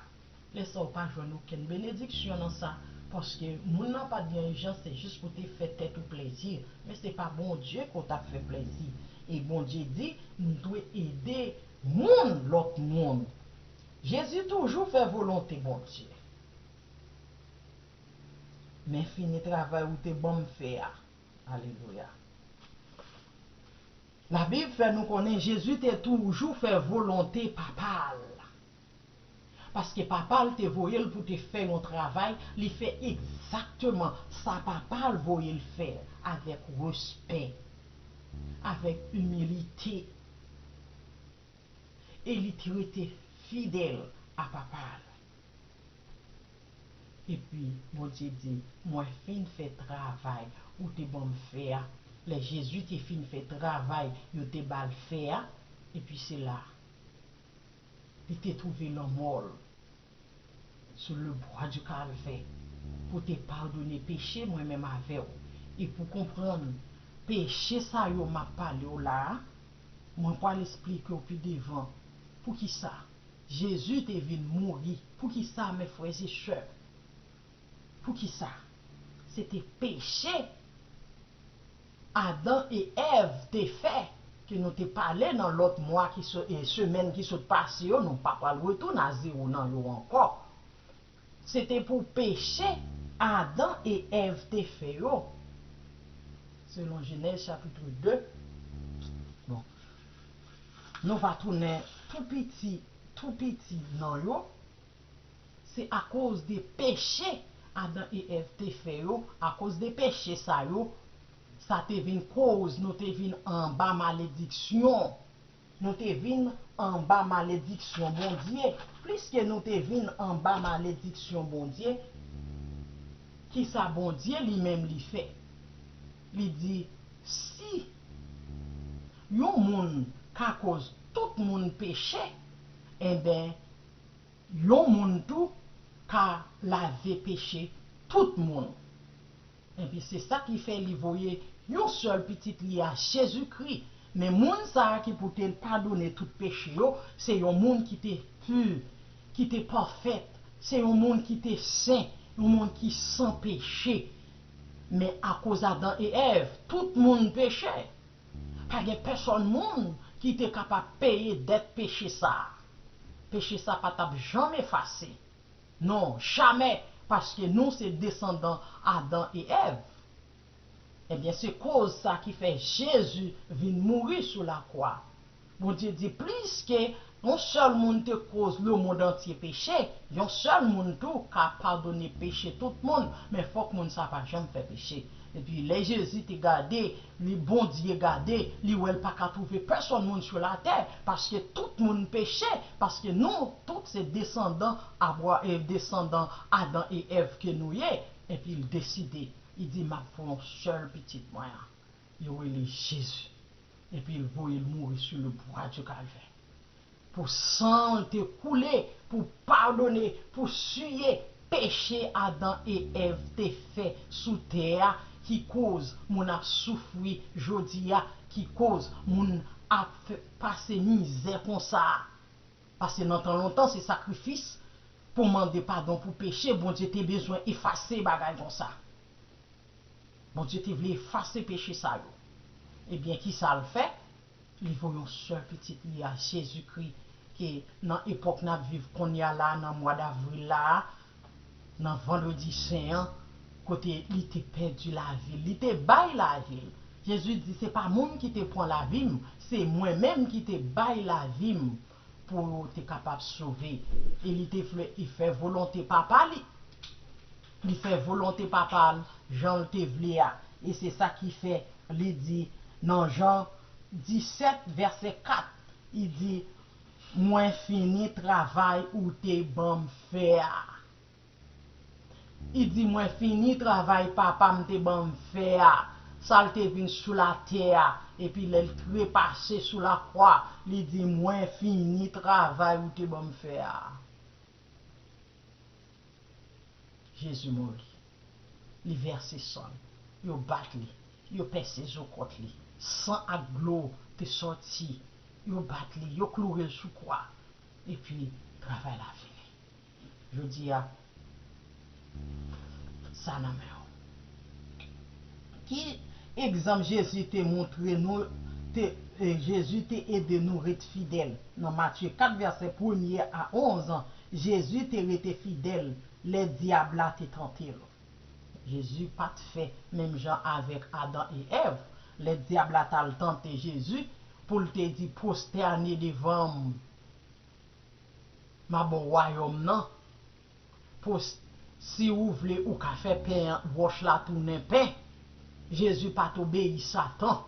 Lè sa w pa jwenn okenn benediksyon nan sa, paske moun nan pa t gen ijans, se jis pou te fè tèt ou plezi, men se pa Bondye ke w t ap fè plezi. E Bondye di, nou dwe ede moun, lòt moun. Jezi toujou fè volonte Bondye. Men fini travay ou te ban m fè a. Alelouya. Labib fè nou konnen Jezi te toujou fè volonte Papa l. Paske Papa l te voye l pou te fè yon travay, li fè egzakteman sa Papa l voye l fè avèk respè, avèk imilite. E li te rete fidèl a Papa l. Epi Bondye di, mwen fin fè travay ou te ban m fè a. Lè Jezi te fin fè travay yo te ba l fè a, epi se la li te twouve lanmò l sou le bwa di Kalvè pou te padone peche mwen menm avè w. E pou konprann peche sa yo m ap pale w la a, mwen pral esplike w pi devan poukisa Jezi te vin mouri. Poukisa, mes frères et sœurs? Poukisa? Se te peche Adan e Èv te fè, ke nou te pale nan lòt mwa ki sot, e semèn ki sot pase yo, nou pa pral retounen a zewo nan yo ankò. Se te pou peche Adan e Èv te fè yo. Selon Jenèz chapit de, bon, nou va tounen tou piti, tou piti nan yo. Se akoz de peche Adan e Èv te fè yo, akoz de peche sa yo, sa te vin koz nou te vin anba malediksyon. Nou te vin anba malediksyon Bondye. Pliske nou te vin anba malediksyon Bondye, kisa Bondye li menm li fè? Li di, si yon moun ka koz tout moun peche, enben, yon moun tou ka lave peche tout moun. Epi se sa ki fè li voye yon sèl pitit li a, Jezikri. Men moun sa a ki pou te padone tout peche yo, se yon moun ki te pi, ki te pafèt, se yon moun ki te sen, yon moun ki san peche. Men akoz Adan e Èv, tout moun peche. Pa gen pèsòn moun ki te kapab peye dèt peche sa a. Peche sa pa t ap janm efase. Non, jamè, paske nou se desandan Adan e Èv. Ebyen, se koz sa ki fè Jezi vin mouri sou lakwa. Bondye di, pliske yon sèl moun te koz lemonn antye peche, yon sèl moun tou ka padone peche tout moun, men fòk moun sa pa janm fè peche. Epi lè Jezi te gade, li Bondye gade, li wè l pa ka twouve pèsòn moun sou latè, paske tout moun peche, paske nou tout se desandan Abra, e desandan Adan e Èv ke nou ye. Epi l deside, li di, m ap fè yon sèl pitit mwen an. Yo rele Jezi. Epi l voye l mouri sou le bwa di Kalvè. Pou san l te koule, pou padone, pou siye peche Adan e Èv te fè sou tè a, ki koz moun ap soufri jodi a, ki koz moun ap fè, pase mizè konsa a. Paske nan tan lontan, se sakrifis pou mande padon pou peche, Bondye te bezwen efase bagay konsa. Bondye te vle efase peche sa yo. Ebyen, kisa l fè? Li voye yon sèl pitit li a, Jezikri, ke nan epòk n ap viv kounye a la, nan mwa davril la, nan Vandredi Sen an, kote li te pèdi lavi l, li te bay lavi l. Jezi di, se pa moun ki te pran lavi m, se mwen menm ki te bay lavi m pou yo te kapab sove. E li te vle, li fè volonte Papa li. Li fè volonte Papa l jan l te vle a. E se sa ki fè li di nan Jan disèt, vèsè kat, li di, "Mwen fini travay ou te ban m fè a." Li di, "Mwen fini travay Papa m te ban m fè a." Sa l te vin sou latè a, epi lè l trepase sou lakwa, li di, "Mwen fini travay ou te ban m fè a." Jezi mouri. Li vèse san l. Yo bat li. Yo pèse zo kòt li. San ak dlo te sòti. Yo bat li. Yo kloure l sou kwa. Epi, travay la fini. Jodi a, sa nan men w. Ki egzanp Jezi te montre nou, te, e, Jezi te ede nou ret fidèl? Nan Matye kat, vèsè premye a onz, Jezi te rete fidèl lè dyab la te tante l. Jezi pa t fè menm jan avèk Adan e Èv. Lè dyab la t al tante Jezi pou l te di, "Pwostène devan m, m a ba w wayòm nan." Pou s-, si ou vle, ou ka fè pen an, wòch la tounen pen. Jezi pa t obeyi Satan.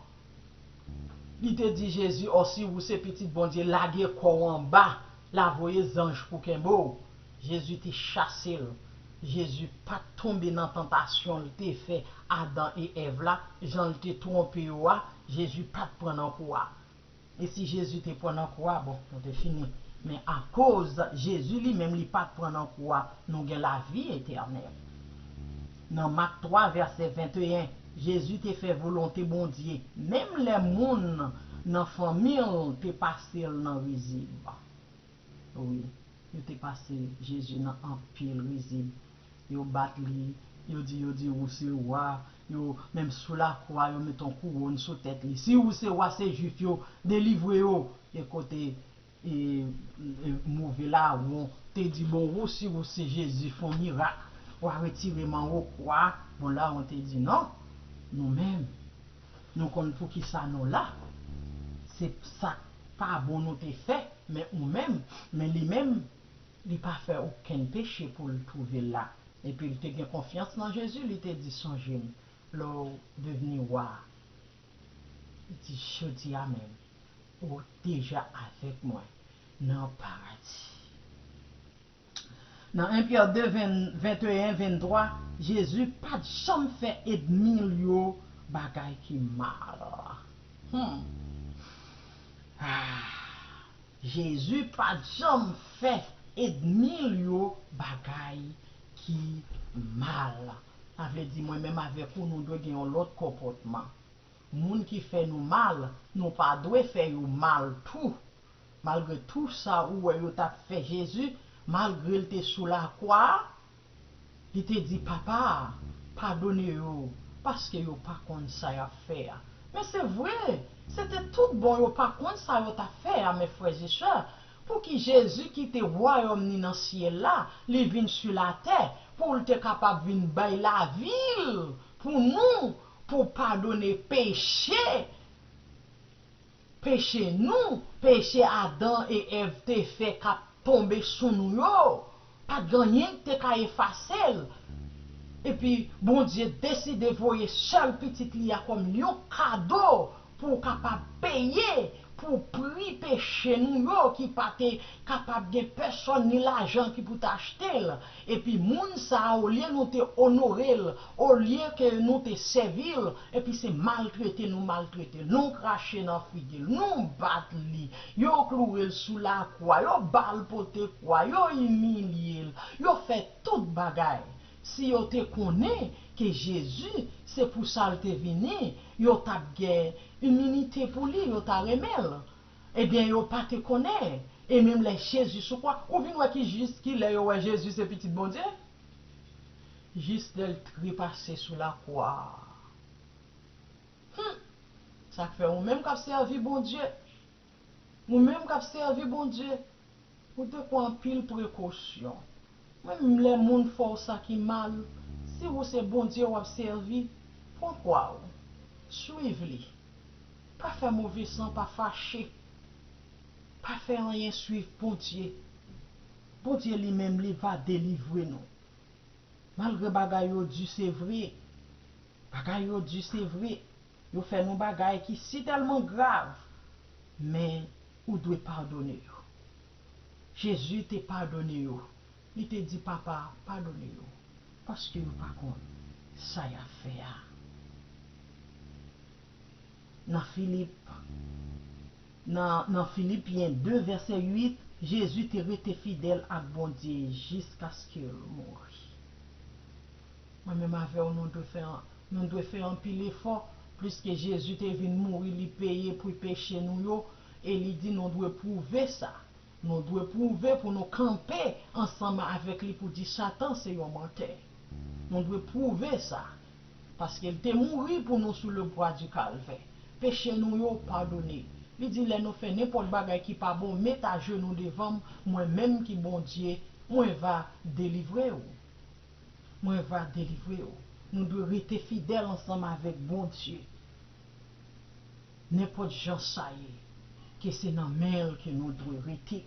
Li te di Jezi, "Ò, si ou se pitit Bondye, lage kò w anba, la voye zanj pou kenbe w." Jezi te chase l. Jezi pa t tonbe nan tantasyon l te fè Adan e Èv la, jan l te twonpe yo a, Jezi pa t pran nan kou a. E si Jezi te pran nan kou a, bon, nou te fini. Men akoz Jezi li menm li pa t pran nan kou a, nou gen lavi etènèl. Nan Mak twa, vèsè venteyen, Jezi te fè volonte Bondye, menm lè moun nan fanmi l te pase l nan rizib. Wi, yo te pase Jezi nan anpil rizib. Yo bat li, yo di, yo di, "Ou se wa." Yo, menm sou lakwa, yo met yon kouwòn sou tèt li. "Si ou se wa, se Jwif yo, delivre yo." E kote, e, e, move lawon te di, "Bon, ou, si ou se Jezi, fè yon mirak. W a retire m anwo kwa." Bon, lawon te di, "Non, nou menm, nou konn poukisa nou la. Se sa k pa bon nou te fè, men ou menm, men li menm, li pa fè okenn peche pou l twouve l la." Epi l te gen konfyans nan Jezi, li te di, "Sonje m, lè w devni wa." Li di, "Jodi a menm, ou deja avèk mwen nan paradi." Nan en Pyè de, ven, venteyen, venntwa, Jezi pa t janm fè ènmi l yo bagay ki mal. Hmm. Ah. Jezi pa t janm fè ènmi l yo bagay ki mal. Sa vle di, mwen menm avèk ou, nou dwe gen yon lòt konpòtman. Moun ki fè nou mal, nou pa dwe fè yo mal tou. Malgre tou sa ou wè yo t ap fè Jezi, malgre l te sou lakwa a, li te di, "Papa, padone yo, paske yo pa konn sa y ap fè a." Men se vre, se te tout bon yo pa konn sa yo t ap fè a, men frè e sè, pouki Jezi kite wayòm ni nan syèl la, li vin sou latè, pou l te kapab vin bay lavi l pou nou, pou padone peche, peche nou, peche Adan e Èv te fè k ap tonbe sou nou yo, pa t gen anyen ki te ka efase l. Epi, Bondye deside voye sèl Pitit li a kòm yon kado pou kapab peye pou pri peche nou yo ki pa te kapab gen pèsòn ni lajan ki pou t achte l. Epi moun sa a, olye nou te onore l, olye ke nou te sèvi l, epi se maltrete nou maltrete l. Nou krache nan figi l, nou bat li, yo kloure l sou lakwa, yo ba l pote kwa, yo imilye l, yo fè tout bagay. Si yo te konnen ke Jezi, se pou sa l te vini, yo t ap gen iminite pou li, yo ta renmen l. Ebyen, yo pa te konnen. E menm lè Jezi sou kwa, ou vin wè ki jis ki lè yo wè Jezi se Pitit Bondye? Jis lè l trepase sou lakwa a. Hum! Sa k fè ou menm k ap sèvi Bondye, ou menm k ap sèvi Bondye, ou dwe pran anpil prekosyon. Menm lè moun fè w sa ki mal, si ou se Bondye w ap sèvi, pran kwa w, swiv li. Pa fè move san, pa fache. Pa fè anyen, swiv Bondye. Bondye li menm li va delivre nou. Malgre bagay yo di se vre, bagay yo di se vre, yo fè nou bagay ki si tèlman grav, men ou dwe padone yo. Jezi te padone yo. Li te di, Papa, padone yo, paske yo pa konn sa y ap fè a. Nan Filip, nan, nan Filipyen de, vèsè uit, Jezi te rete fidèl ak Bondye jiskaske l mouri. Mwen menm avè w, nou dwe fè, nou dwe fè anpil efò, pliske Jezi te vin mouri, li peye pri peche nou yo, e li di nou dwe pwouve sa. Nou dwe pwouve pou nou kanpe ansanm avèk li pou di Satan se yon mantè. Nou dwe pwouve sa. Paske l te mouri pou nou sou le bwa di Kalvè. Peche nou yo padone. Li di lè nou fè nenpòt bagay ki pa bon, met ajenou devan m, mwen menm ki Bondye, mwen va delivre w. Mwen va delivre w. Nou dwe rete fidèl ansanm avèk Bondye. Nenpòt jan sa ye, ke se nan men l ke nou dwe rete,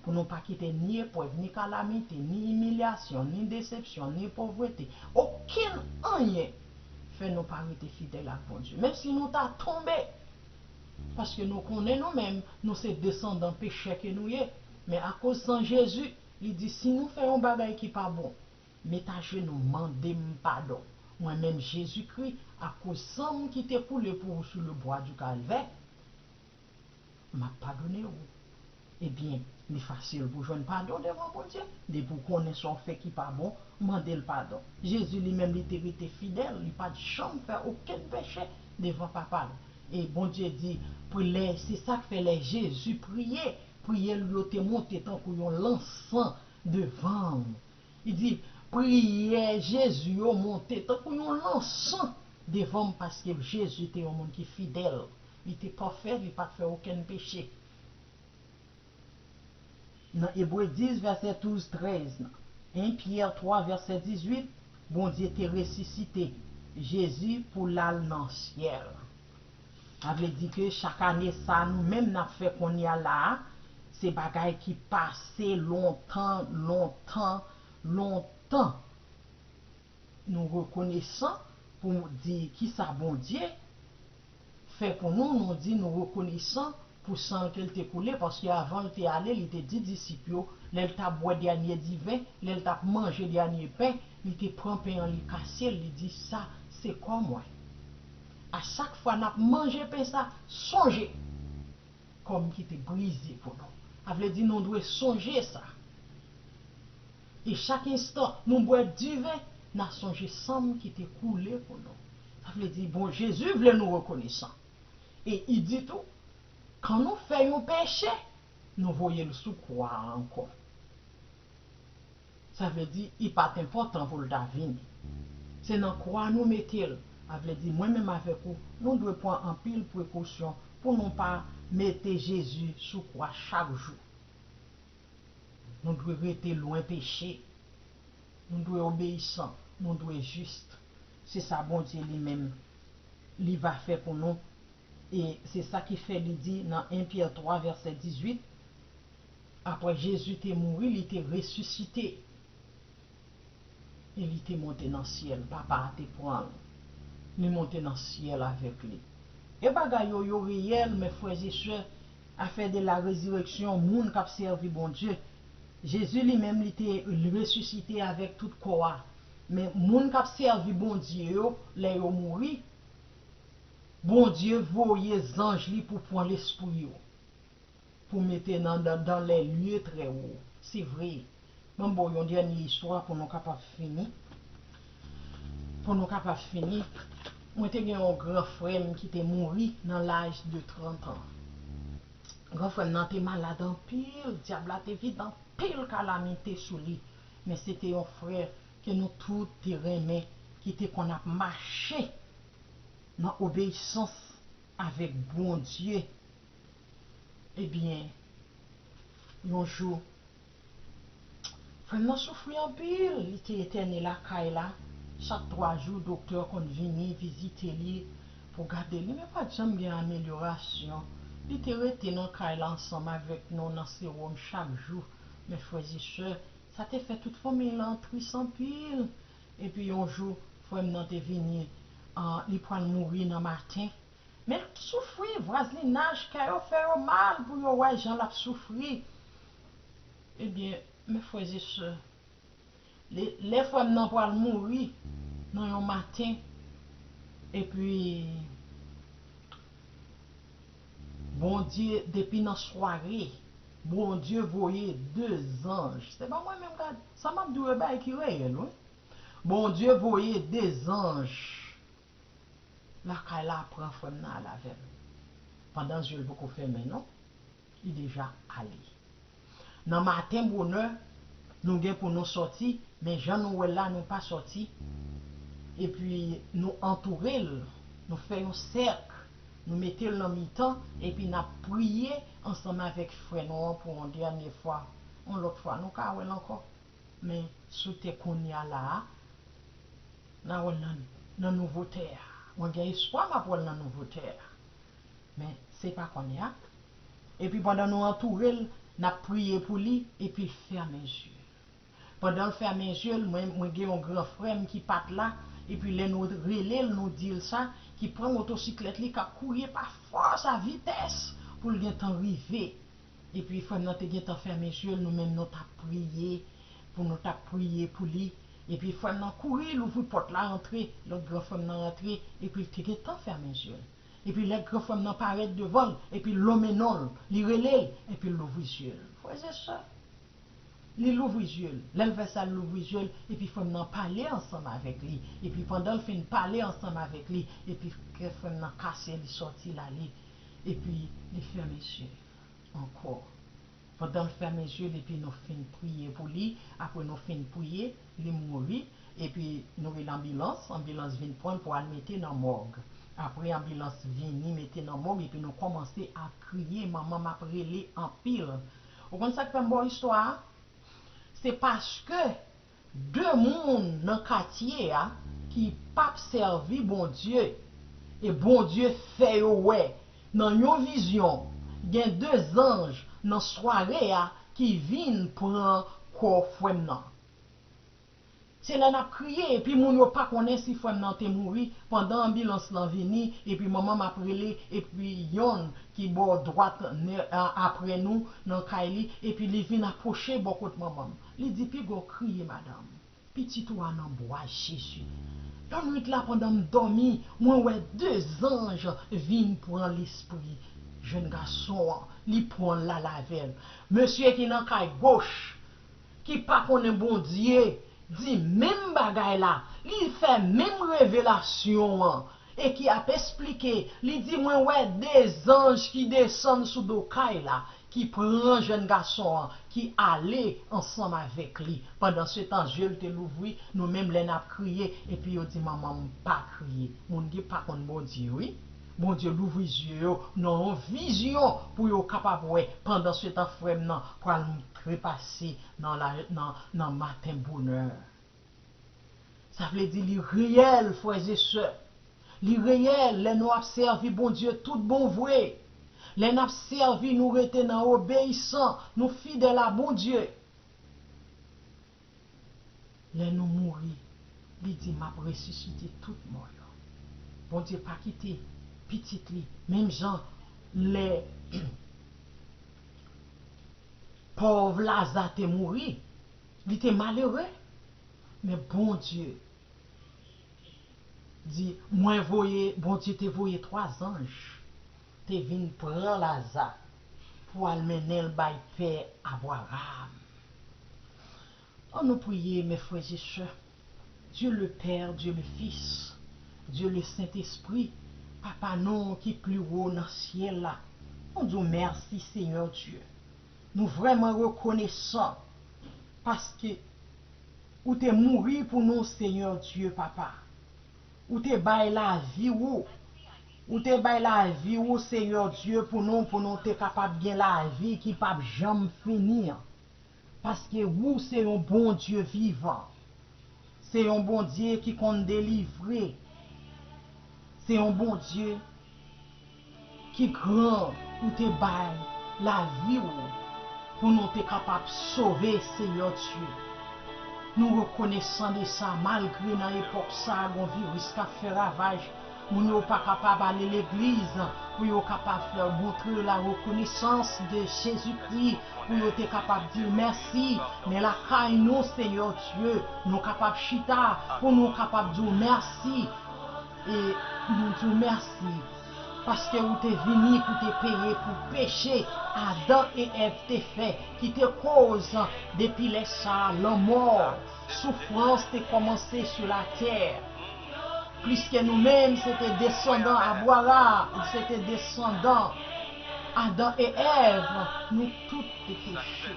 pou nou pa kite ni eprèv, ni kalamite, ni imilyasyon, ni desepsyon, ni povrete, okenn anyen fè nou pa rete fidèl ak Bondye. Menm si nou ta tonbe, paske nou konnen nou menm, nou se desandan pechè ke nou ye. Men akoz san Jezi, li di si nou fè yon bagay ki pa bon, met ajenou, mande m padon. Mwen menm Jezikri, akoz san m ki te koule pou ou sou le bwa di Kalvè, m ap padone ou. Ebyen, li fasil pou jwenn padon devan Bondye. Depi w konnen sa w fè ki pa bon, mande l padon. Jezi li menm, li te rete fidèl, li pa t janm fè okenn peche devan Papa l. E Bondye di, pou lè, se sa k fè lè Jezi priye, priyè l yo te monte tankou yon lansan devan l. Li di, priyè Jezi yo monte tankou yon lansan devan m, paske Jezi te yon moun ki fidèl. Li te pafè, li pa t fè okenn peche. Nan Ebre dis, vèsè douz, trèz, nan en Pyè twa, vèsè dizuit, Bondye te resisite Jezi pou l al nan syèl. Sa vle di ke chak ane sa nou menm n ap fè kounye a la a, se bagay ki pase lontan, lontan, lontan. Nou rekonesan pou di kisa Bondye fè pou nou, nou di nou rekonesan pou san l ke l te koule, paske avan l te ale, li te di disip yo, lè l t ap bwè dènye diven, lè l t ap manje dènye pen, li te pran pen an, li kase l, li di, sa se kò mwen. A chak fwa n ap manje pen sa, sonje kò m ki te brize pou nou. Sa vle di nou dwe sonje sa. E chak enstan nou bwè diven, n a sonje san m ki te koule pou nou. Sa vle di, bon, Jezi vle nou rekonesan. E li di tou, kan nou fè yon peche, nou voye l sou kwa a ankò. Sa vle di, li pa t enpòtan pou l ta vini. Se nan kwa nou mete l. Sa vle di, mwen menm avèk ou, nou dwe pran anpil prekosyon pou nou pa mete Jezi sou kwa chak jou. Nou dwe rete lwen peche. Nou dwe obeyisan. Nou dwe jis. Se sa Bondye li menm, li va fè pou nou. E se sa ki fè li di nan en Pyè twa, vèsè dizuit, apre Jezi te mouri, li te resisite. E li te monte nan syèl. Papa a te pran l. Li monte nan syèl avèk li. E bagay yo, yo reyèl, mes frères et sœurs, affaire de la résurrection, moun k ap sèvi Bondye. Jezi li menm, li te resisite avèk tout kò a. Men moun k ap sèvi Bondye yo, lè yo mouri, Bondye voye zanj li pou pran lespri yo, pou mete nan, dans, dans les lieux très hauts. Se vre. Mwen ba w yon dènye istwa pou nou kapab fini. Pou nou kapab fini, mwen te gen yon gran frè m ki te mouri nan laj de trant an. Gran frè m nan te malad anpil, dyab la te vide anpil kalamite sou li. Men se te yon frè ke nou tout te renmen, ki te konn ap mache nan obeyisans avèk Bondye. Ebyen, yon jou, frè m nan soufri anpil, li te etène lakay la. Chak twa jou, doktè konn vini vizite li pou gade li, men pa t janm gen amelyorasyon. Li te rete nan kay la ansanm avèk nou nan sewòm chak jou. Men frè e sè, sa te fè tout fanmi l an tris anpil. Epi yon jou, frè m nan te vini, ah, li pral mouri nan maten. Men l ap soufri, vwazinaj, kè yo fè yo mal pou yo wè jan l ap soufri. Ebyen, men frè e sè, lè, lè frè m nan pral mouri nan yon maten, epi Bondye, depi nan sware, Bondye voye de zanj. Se pa mwen menm, gad, sa m ap di w, e bagay ki reyèl, wi. Bondye voye de zanj lakay la, pran frè m nan al avè l. Pandan zye l poko fèmen non, li deja ale. Nan maten bonè, nou gen pou nou sòti, men jan nou wè l la, nou pa sòti. Epi nou antoure l, nou fè yon sèk, nou mete l nan mitan, epi n ap priye ansanm avèk frè nou an pou yon dènye fwa. Yon lòt fwa, nou ka wè l ankò. Men sou tè kounye a la a, n a wè l nan, nan nouvo tè a. Mwen gen espwa m ap wè l nan nouvo tè a. Men se pa kounye a. Epi pandan nou antoure l, n ap priye pou li, epi l fèmen zye l. Pandan l fèmen zye l, mwen, mwen gen yon gran frè m ki pa t la, epi lè nou rele l, nou di l sa, ki pran motosiklèt li, k ap kouri pa fòs, a vitès, pou l gentan rive. Epi frè m nan te gentan fèmen zye l, nou menm nou t ap priye, pou nou t ap priye pou li. Epi frè m nan kouri, l ouvri pòt la, rantre, lòt gran frè m nan rantre, epi l te gentan fèmen zye l. Epi lè gran frè m nan parèt devan l, epi l lonmen non l, li rele l, epi l louvri zye l. Frè e sè, li louvri zye l. Lè l fè sa, l louvri zye l, epi frè m nan pale ansanm avèk li. Epi pandan l fin pale ansanm avèk li, epi kè frè m nan kase, li sòti l ale, epi li fèmen zye l ankò. Pandan l fèmen zye l, epi nou fin priye pou li, apre nou fin priye, li mouri, epi nou rele anbilans, anbilans vin pran l pou al mete nan mòg. Apre anbilans vini mete nan mòg, epi nou kòmanse ap kriye, manman m ap rele anpil. Ou konn sa k fè m ba w istwa a? Se paske de moun nan katye a ki p ap sèvi Bondye, e Bondye fè yo wè nan yon vizyon, gen de zanj nan sware a ki vin pran kò frè m nan. Se lè n ap kriye, epi moun yo pa konnen si frè m nan te mouri, pandan anbilans lan vini, epi manman m ap rele, epi yonn ki bò dwat, nè, a, apre nou, nan kay li, epi li vin apwoche bò kot manman m. Li di, "Piga w kriye, madanm. Pitit ou a nan bra Jezi." Lannwit la, pandan m dòmi, mwen wè de zanj vin pran lespri jèn gason an. Li pran l al avè l. Mesye ki nan kay goch, ki pa konnen Bondye, di menm bagay la, li fè menm revelasyon an, e ki ap esplike, li di, "Mwen wè de zanj ki desann sou do kay la, ki pran jèn gason an, ki ale ansanm avèk li." Pandan se tan, zye l te louvri, nou menm lè n ap kriye, epi yo di, "Manman m pa kriye." Moun ki pa konn Bondye, wi. Bondye louvri zye yo nan yon vizyon pou yo kapab wè. Pandan se tan, frè m nan pral trepase nan, la, nan, nan maten bonè. Sa vle di li reyèl, frè e sè. Li reyèl lè nou ap sèvi Bondye tout bon vre. Lè n ap sèvi, nou rete nan obeyisan, nou fidèl a Bondye. Lè nou mouri, li di, "M ap resisite tout mò yo." Bondye pa kite pitit li, menm jan lè pòv Laza te mouri, li te malere, men Bondye di, mwen voye, Bondye te voye twa zanj te vin pran Laza pou al mennen l bay pè Abraram. Ann nou priye, mes frères et sœurs. Dieu le Père, Dieu le Fils, Dieu le Saint-Esprit, Papa nou ki pi wo nan syèl la, nou di w mèsi, Senyè Dye. Nou vrèman rekonesan paske ou te mouri pou nou, Senyè Dye, Papa. Ou te bay lavi ou. Ou te bay lavi ou, Senyè Dye, pou nou, pou nou te kapab gen lavi ki p ap janm fini an. Paske ou se yon Bondye vivan. Se yon Bondye ki konn delivre. Se yon Bondye ki gran ou te bay lavi w pou nou te kapab sove, Senyè Dye. Nou rekonesan de sa, malgre nan epòk sa a, gon viris k ap fè ravaj, moun yo pa kapab ale legliz pou yo kapab fè montre la rekonesans de Jezikri, pou yo te kapab di w mèsi. Men lakay nou, Senyè Dye, nou kapab chita pou nou kapab di w mèsi. E nou di w mèsi, paske ou te vini pou te peye pou peche Adan e Èv te fè, ki te koz, depi lè sa a, lanmò, soufrans te kòmanse sou latè. Pliske nou menm, se te desandan Abraram, se te desandan Adan e Èv, nou tout te peche.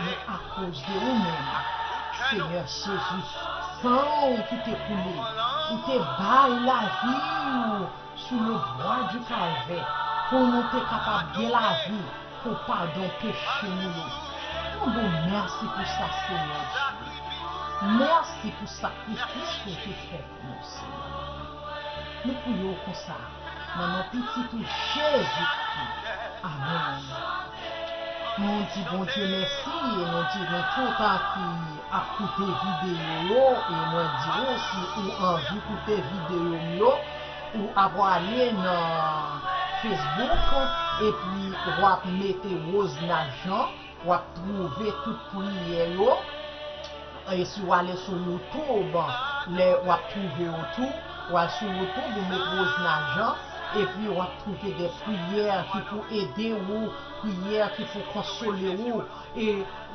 Men akoz de ou menm, Senyè Jezi, san w ki te koule, ou te bay lavi w sou le bwa di Kalvè, pou nou te kapab gen lavi, pou padon peche nou yo. Nou di w mèsi pou sa, Senyè Dye. Mèsi pou sakrifis ou te fè pou nou, Senyè. Nou priye w konsa, nan non pitit ou Jezikri. Amèn. Nou di Bondye mèsi e nou di nou tout a ki ap koute videyo yo, e mwen di w, si ou anvi koute videyo m yo, ou ap ale nan Facebook epi w ap mete Rosna Jean, w ap twouve tout priyè yo. E si w ale sou YouTube, lè w ap twouve yo tou, w al sou YouTube, ou met Rosna Jean, epi w ap twouve de priyè ki pou ede ou, priyè ki pou konsole ou. E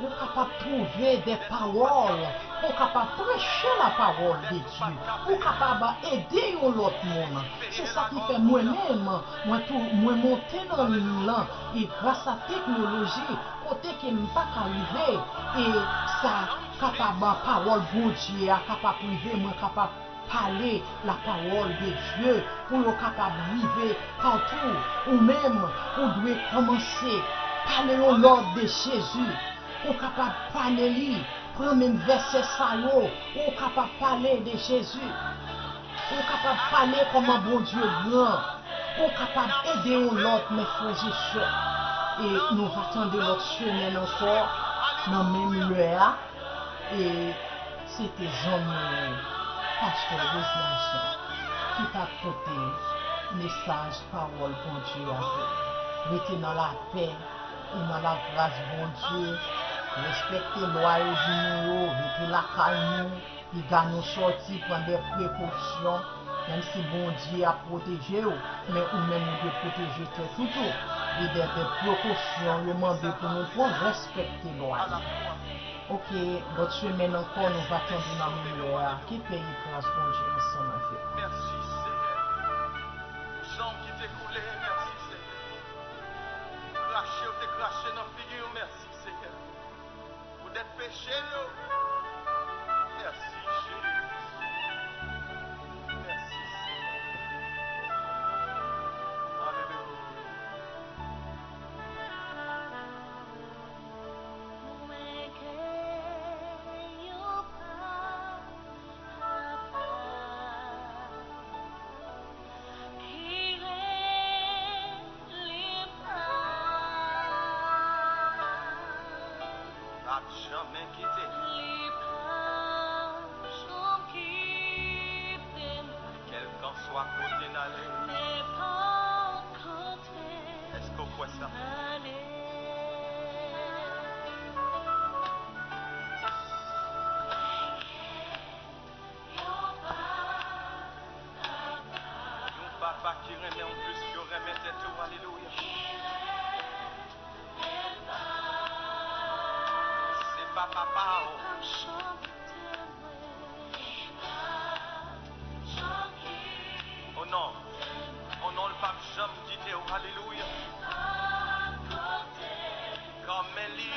ou kapab twouve de pawòl, pou w kapab preche la parole de Dieu, pou w kapab ede yon lòt moun. Se sa ki fè mwen menm, mwen tou, mwen monte nan liy lan, e gras a teknoloji, kote ke m pa ka rive, e sa kapab, pawòl Bondye a kapab rive, mwen kapab pale la parole de Dieu, pou yo kapab rive patou. Ou menm, ou dwe kòmanse pale yon lòd de Jezi. Ou kapab pale li, pran menm vèsè sa yo, ou kapab pale de Jezi. Ou kapab pale kòman Bondye gran. Ou kapab ede yon lòt, mes frères et sœurs. E nou va tande lòt semèn ankò, nan menm lè a. E se te zanmi w, Pastè Rosna Jean, ki t ap pote mesaj pawòl Bondye a pou ou. Rete nan lapè e nan lagras Bondye. Respekte lwa yo di nou yo, rete lakay nou. Piga nou sòti, pran de prekosyon. Menm si Bondye ap pwoteje w, men ou menm ou dwe pwoteje tèt ou tou. E de, de prekosyon yo mande pou nou pran, respekte lwa yo. Oke, lòt semèn ankò, nou va tande nan menm lè a. Ke pè e gras Bondye ansanm avè w. Mèsi, Senyè, pou san w ki te koule. Mèsi, Senyè, pou krache w te krache nan figi w. Mèsi, Senyè, pou dèt peche yo. Mèsi, Jezi. Mèsi, Senyè. Alelouya. Mwen gen yon papa ki rele pa. L ap janmen kite m. Li p ap janm kite m. Kèlkanswa kote n ale. Nenpòt kote. Èske w kwè sa? Yon papa ki renmen w plis ke w renmen tèt ou. Alelouya. Se papa pa w. O non. O non, l p ap janm kite w. Alelouya. Kòm men li,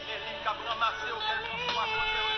men li k ap ranmase w kèlkanswa kote w